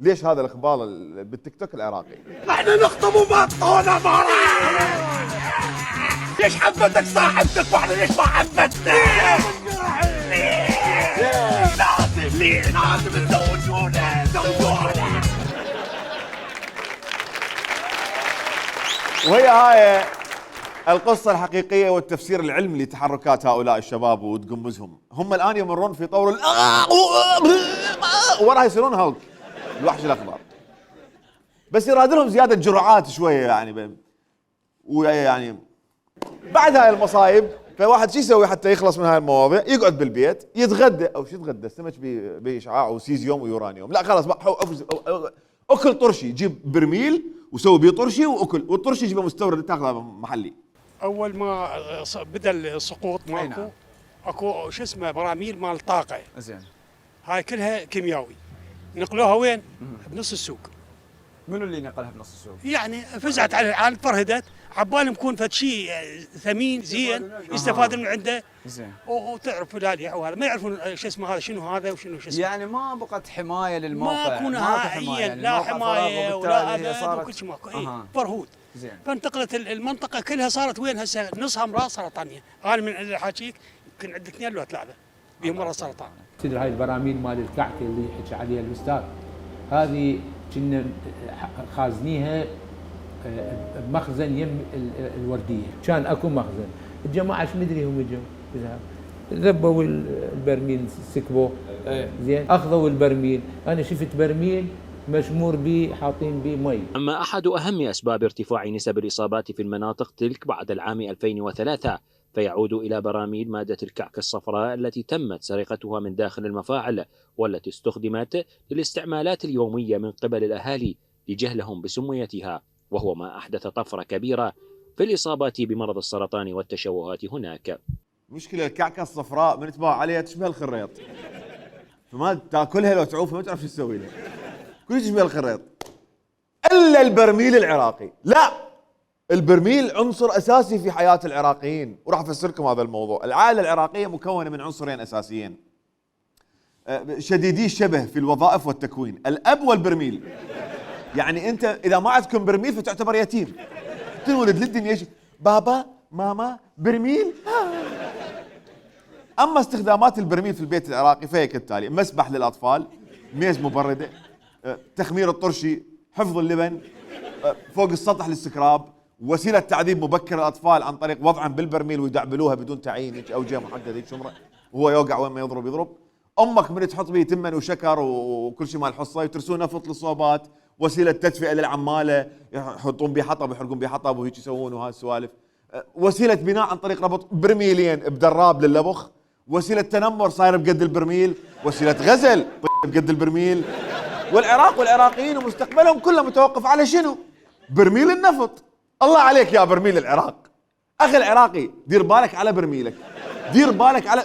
ليش هذا الاخبار بالتيك توك العراقي؟ احنا نخطب وبطونا مرة. ليش حبتك صاحبتك واحنا ليش ما حبتنا؟ لازم تزوجونا زوجونا. وهي هاي القصة الحقيقية والتفسير العلمي لتحركات هؤلاء الشباب وتقمزهم. هم الآن يمرون في طور وراها يصيرون هالك الوحش الأخضر، بس يراد لهم زيادة جرعات شوية يعني ويعني بعد هاي المصايب. فواحد شو يسوي حتى يخلص من هاي المواضيع؟ يقعد بالبيت يتغدى، او شو يتغدى؟ السمك باشعاع وسيزيوم ويورانيوم. لا خلاص اكل طرشي، جيب برميل وسوي بيه طرشي واكل، والطرشي جيبه مستورد تاخذه محلي. اول ما بدا السقوط ماكو اكو شو اسمه براميل مال طاقه، زين هاي كلها كيميائي، نقلوها وين؟ بنص السوق. منو اللي نقلها بنص السوق؟ يعني فزعت على فرهدت عبالهم يكون فد شيء ثمين زين يستفاد من عنده زين، وتعرف فلان وهذا ما يعرفون شو اسمه هذا شنو هذا وشنو شو اسمه. يعني ما بقت حمايه للموقع، ماكو نهائيا، لا حمايه ولا ابد وكل شيء ماكو. فرهود زين. فانتقلت المنطقه كلها صارت وين هسه؟ نصها امراض سرطانيه. انا من اللي حاكيك يمكن عندك 2 لو 3 بهم مرض سرطان. تدري هاي البراميل مال الكعكه اللي حكى عليها الاستاذ، هذه كنا خازنيها بمخزن يم الورديه، كان اكو مخزن. الجماعه شو ندري هم اجوا ذبوا البرميل سكبوه زين، اخذوا البرميل. انا شفت برميل مشمور به حاطين به مي. اما احد اهم اسباب ارتفاع نسب الاصابات في المناطق تلك بعد العام 2003 فيعود إلى براميل مادة الكعك الصفراء التي تمت سرقتها من داخل المفاعل، والتي استخدمت للاستعمالات اليومية من قبل الأهالي لجهلهم بسميتها، وهو ما أحدث طفرة كبيرة في الإصابات بمرض السرطان والتشوهات هناك. مشكلة الكعكة الصفراء من تباع عليها تشبه الخريط، فما تاكلها لو تعوفها ما تعرف شو تسوي لها، كل تشبه الخريط إلا البرميل العراقي. لا، البرميل عنصر أساسي في حياة العراقيين، وراح أفسركم هذا الموضوع. العائلة العراقية مكونة من عنصرين أساسيين شديدي الشبه في الوظائف والتكوين، الأب والبرميل. يعني أنت إذا ما عندكم برميل فتعتبر يتيم، تنولد للدنيا بابا ماما برميل. أما استخدامات البرميل في البيت العراقي فهي كالتالي: مسبح للأطفال، ميز مبردة، تخمير الطرشي، حفظ اللبن، فوق السطح للسكراب، وسيلة تعذيب مبكر للأطفال عن طريق وضعهم بالبرميل ويدعبلوها بدون تعيين أوجه محددة شمرة وهو يوقع وين ما يضرب. امك من تحط به تمن وشكر وكل شيء مال حصه، يترسون نفط للصوبات، وسيله تدفئه للعماله، يحطون به حطب يحرقون به حطب وهيك يسوون وهاي السوالف. وسيله بناء عن طريق ربط برميلين بدراب لللبخ، وسيله تنمر صاير بقد البرميل، وسيله غزل بقد البرميل. والعراق والعراقيين ومستقبلهم كله متوقف على شنو؟ برميل النفط. الله عليك يا برميل العراق، اخي العراقي دير بالك على برميلك، دير بالك على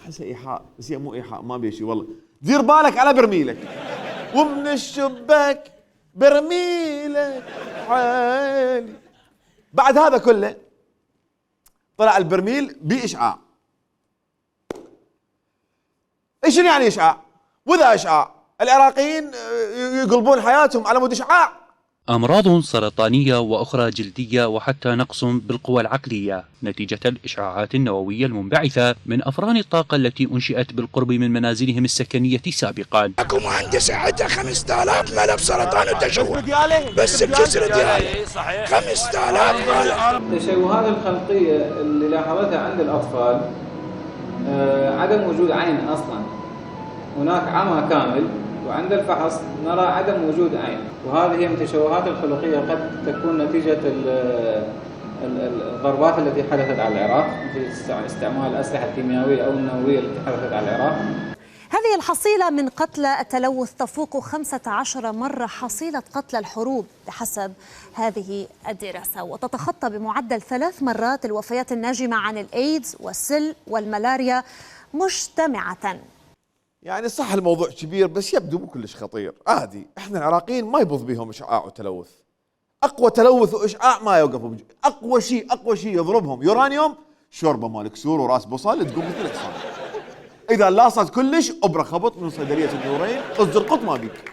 احس ايحاء بس مو ايحاء ما بيشي والله. دير بالك على برميلك، ومن الشباك برميلك حالي. بعد هذا كله طلع البرميل بإشعاع. ايش يعني اشعاع؟ واذا اشعاع العراقيين يقلبون حياتهم على مود اشعاع. أمراض سرطانية وأخرى جلدية وحتى نقص بالقوى العقلية نتيجة الإشعاعات النووية المنبعثة من أفران الطاقة التي أنشئت بالقرب من منازلهم السكنية سابقا. اكو مهندس عنده 5000 ملف سرطان وتشوه بس بجسر دياله 5000 ملف. التشوهات الخلقية اللي لاحظتها عند الأطفال عدم وجود عين أصلا، هناك عمى كامل، وعند الفحص نرى عدم وجود عين، وهذه هي التشوهات الخلقية قد تكون نتيجة الضربات التي حدثت على العراق نتيجة استعمال الأسلحة الكيميائية أو النووية التي حدثت على العراق. هذه الحصيلة من قتلى التلوث تفوق 15 مرة حصيلة قتلى الحروب بحسب هذه الدراسة، وتتخطى بمعدل 3 مرات الوفيات الناجمة عن الإيدز والسل والملاريا مجتمعة. يعني صح الموضوع كبير بس يبدو مو كلش خطير، عادي. احنا العراقيين ما يبوظ بهم اشعاع وتلوث. اقوى تلوث واشعاع ما يوقفوا اقوى شيء يضربهم يورانيوم، شوربه مال كسور وراس بصل تقوم مثل الحصان. اذا لاصت كلش ابره خبط من صيدليه النورين الزرقط ما بيك.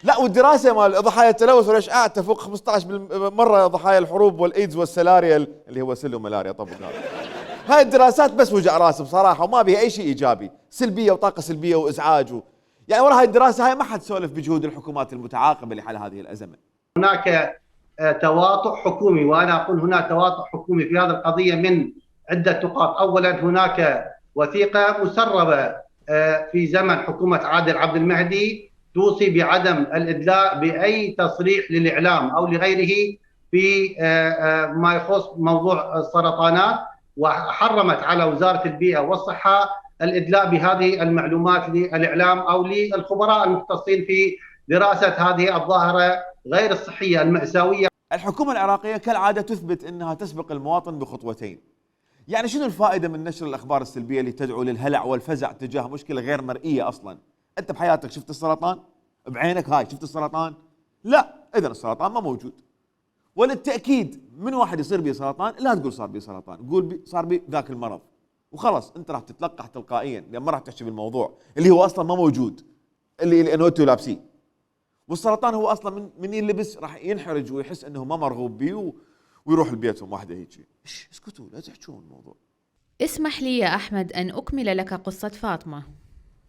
لا، والدراسه مال ضحايا التلوث والاشعاع تفوق 15 مره ضحايا الحروب والايدز والسلاريا اللي هو سل وملاريا. طبق هاي الدراسات بس وجع راس بصراحه وما بيها اي شيء ايجابي، سلبيه وطاقه سلبيه وازعاج يعني ورا هاي الدراسه هاي ما حد سولف بجهود الحكومات المتعاقبه لحل هذه الازمه. هناك تواطؤ حكومي، وانا اقول هناك تواطؤ حكومي في هذه القضيه من عده نقاط. اولا هناك وثيقه مسربه في زمن حكومه عادل عبد المهدي توصي بعدم الادلاء باي تصريح للاعلام او لغيره في ما يخص موضوع السرطانات، وحرمت على وزاره البيئه والصحه الادلاء بهذه المعلومات للاعلام او للخبراء المختصين في دراسه هذه الظاهره غير الصحيه المأساويه. الحكومه العراقيه كالعاده تثبت انها تسبق المواطن بخطوتين. يعني شنو الفائده من نشر الاخبار السلبيه اللي تدعو للهلع والفزع تجاه مشكله غير مرئيه اصلا؟ انت بحياتك شفت السرطان؟ بعينك هاي شفت السرطان؟ لا، اذا السرطان ما موجود. وللتاكيد من واحد يصير به سرطان لا تقول صار به سرطان، قول صار به ذاك المرض وخلاص. انت راح تتلقح تلقائيا لان ما راح تحكي بالموضوع اللي هو اصلا ما موجود، اللي انتوا لابسيه. والسرطان هو اصلا من يلبس راح ينحرج ويحس انه ما مرغوب به ويروح لبيتهم واحده هيك. اسكتوا لا تحكون الموضوع. اسمح لي يا احمد ان اكمل لك قصه فاطمه.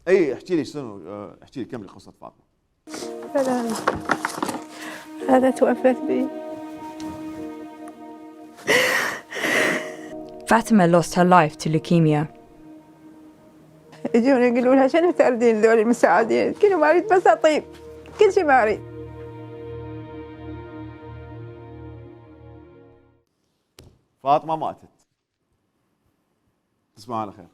اي احكي لي شنو، احكي لي كملي قصه فاطمه. هذا توفت بي. Fatima lost her life to leukemia. يجون يقولوا لها شنو تردين ذول المساعدين؟ كل ما اريد بس اطيب، كل شيء ما اريد. فاطمه ماتت. تصبحوا على خير.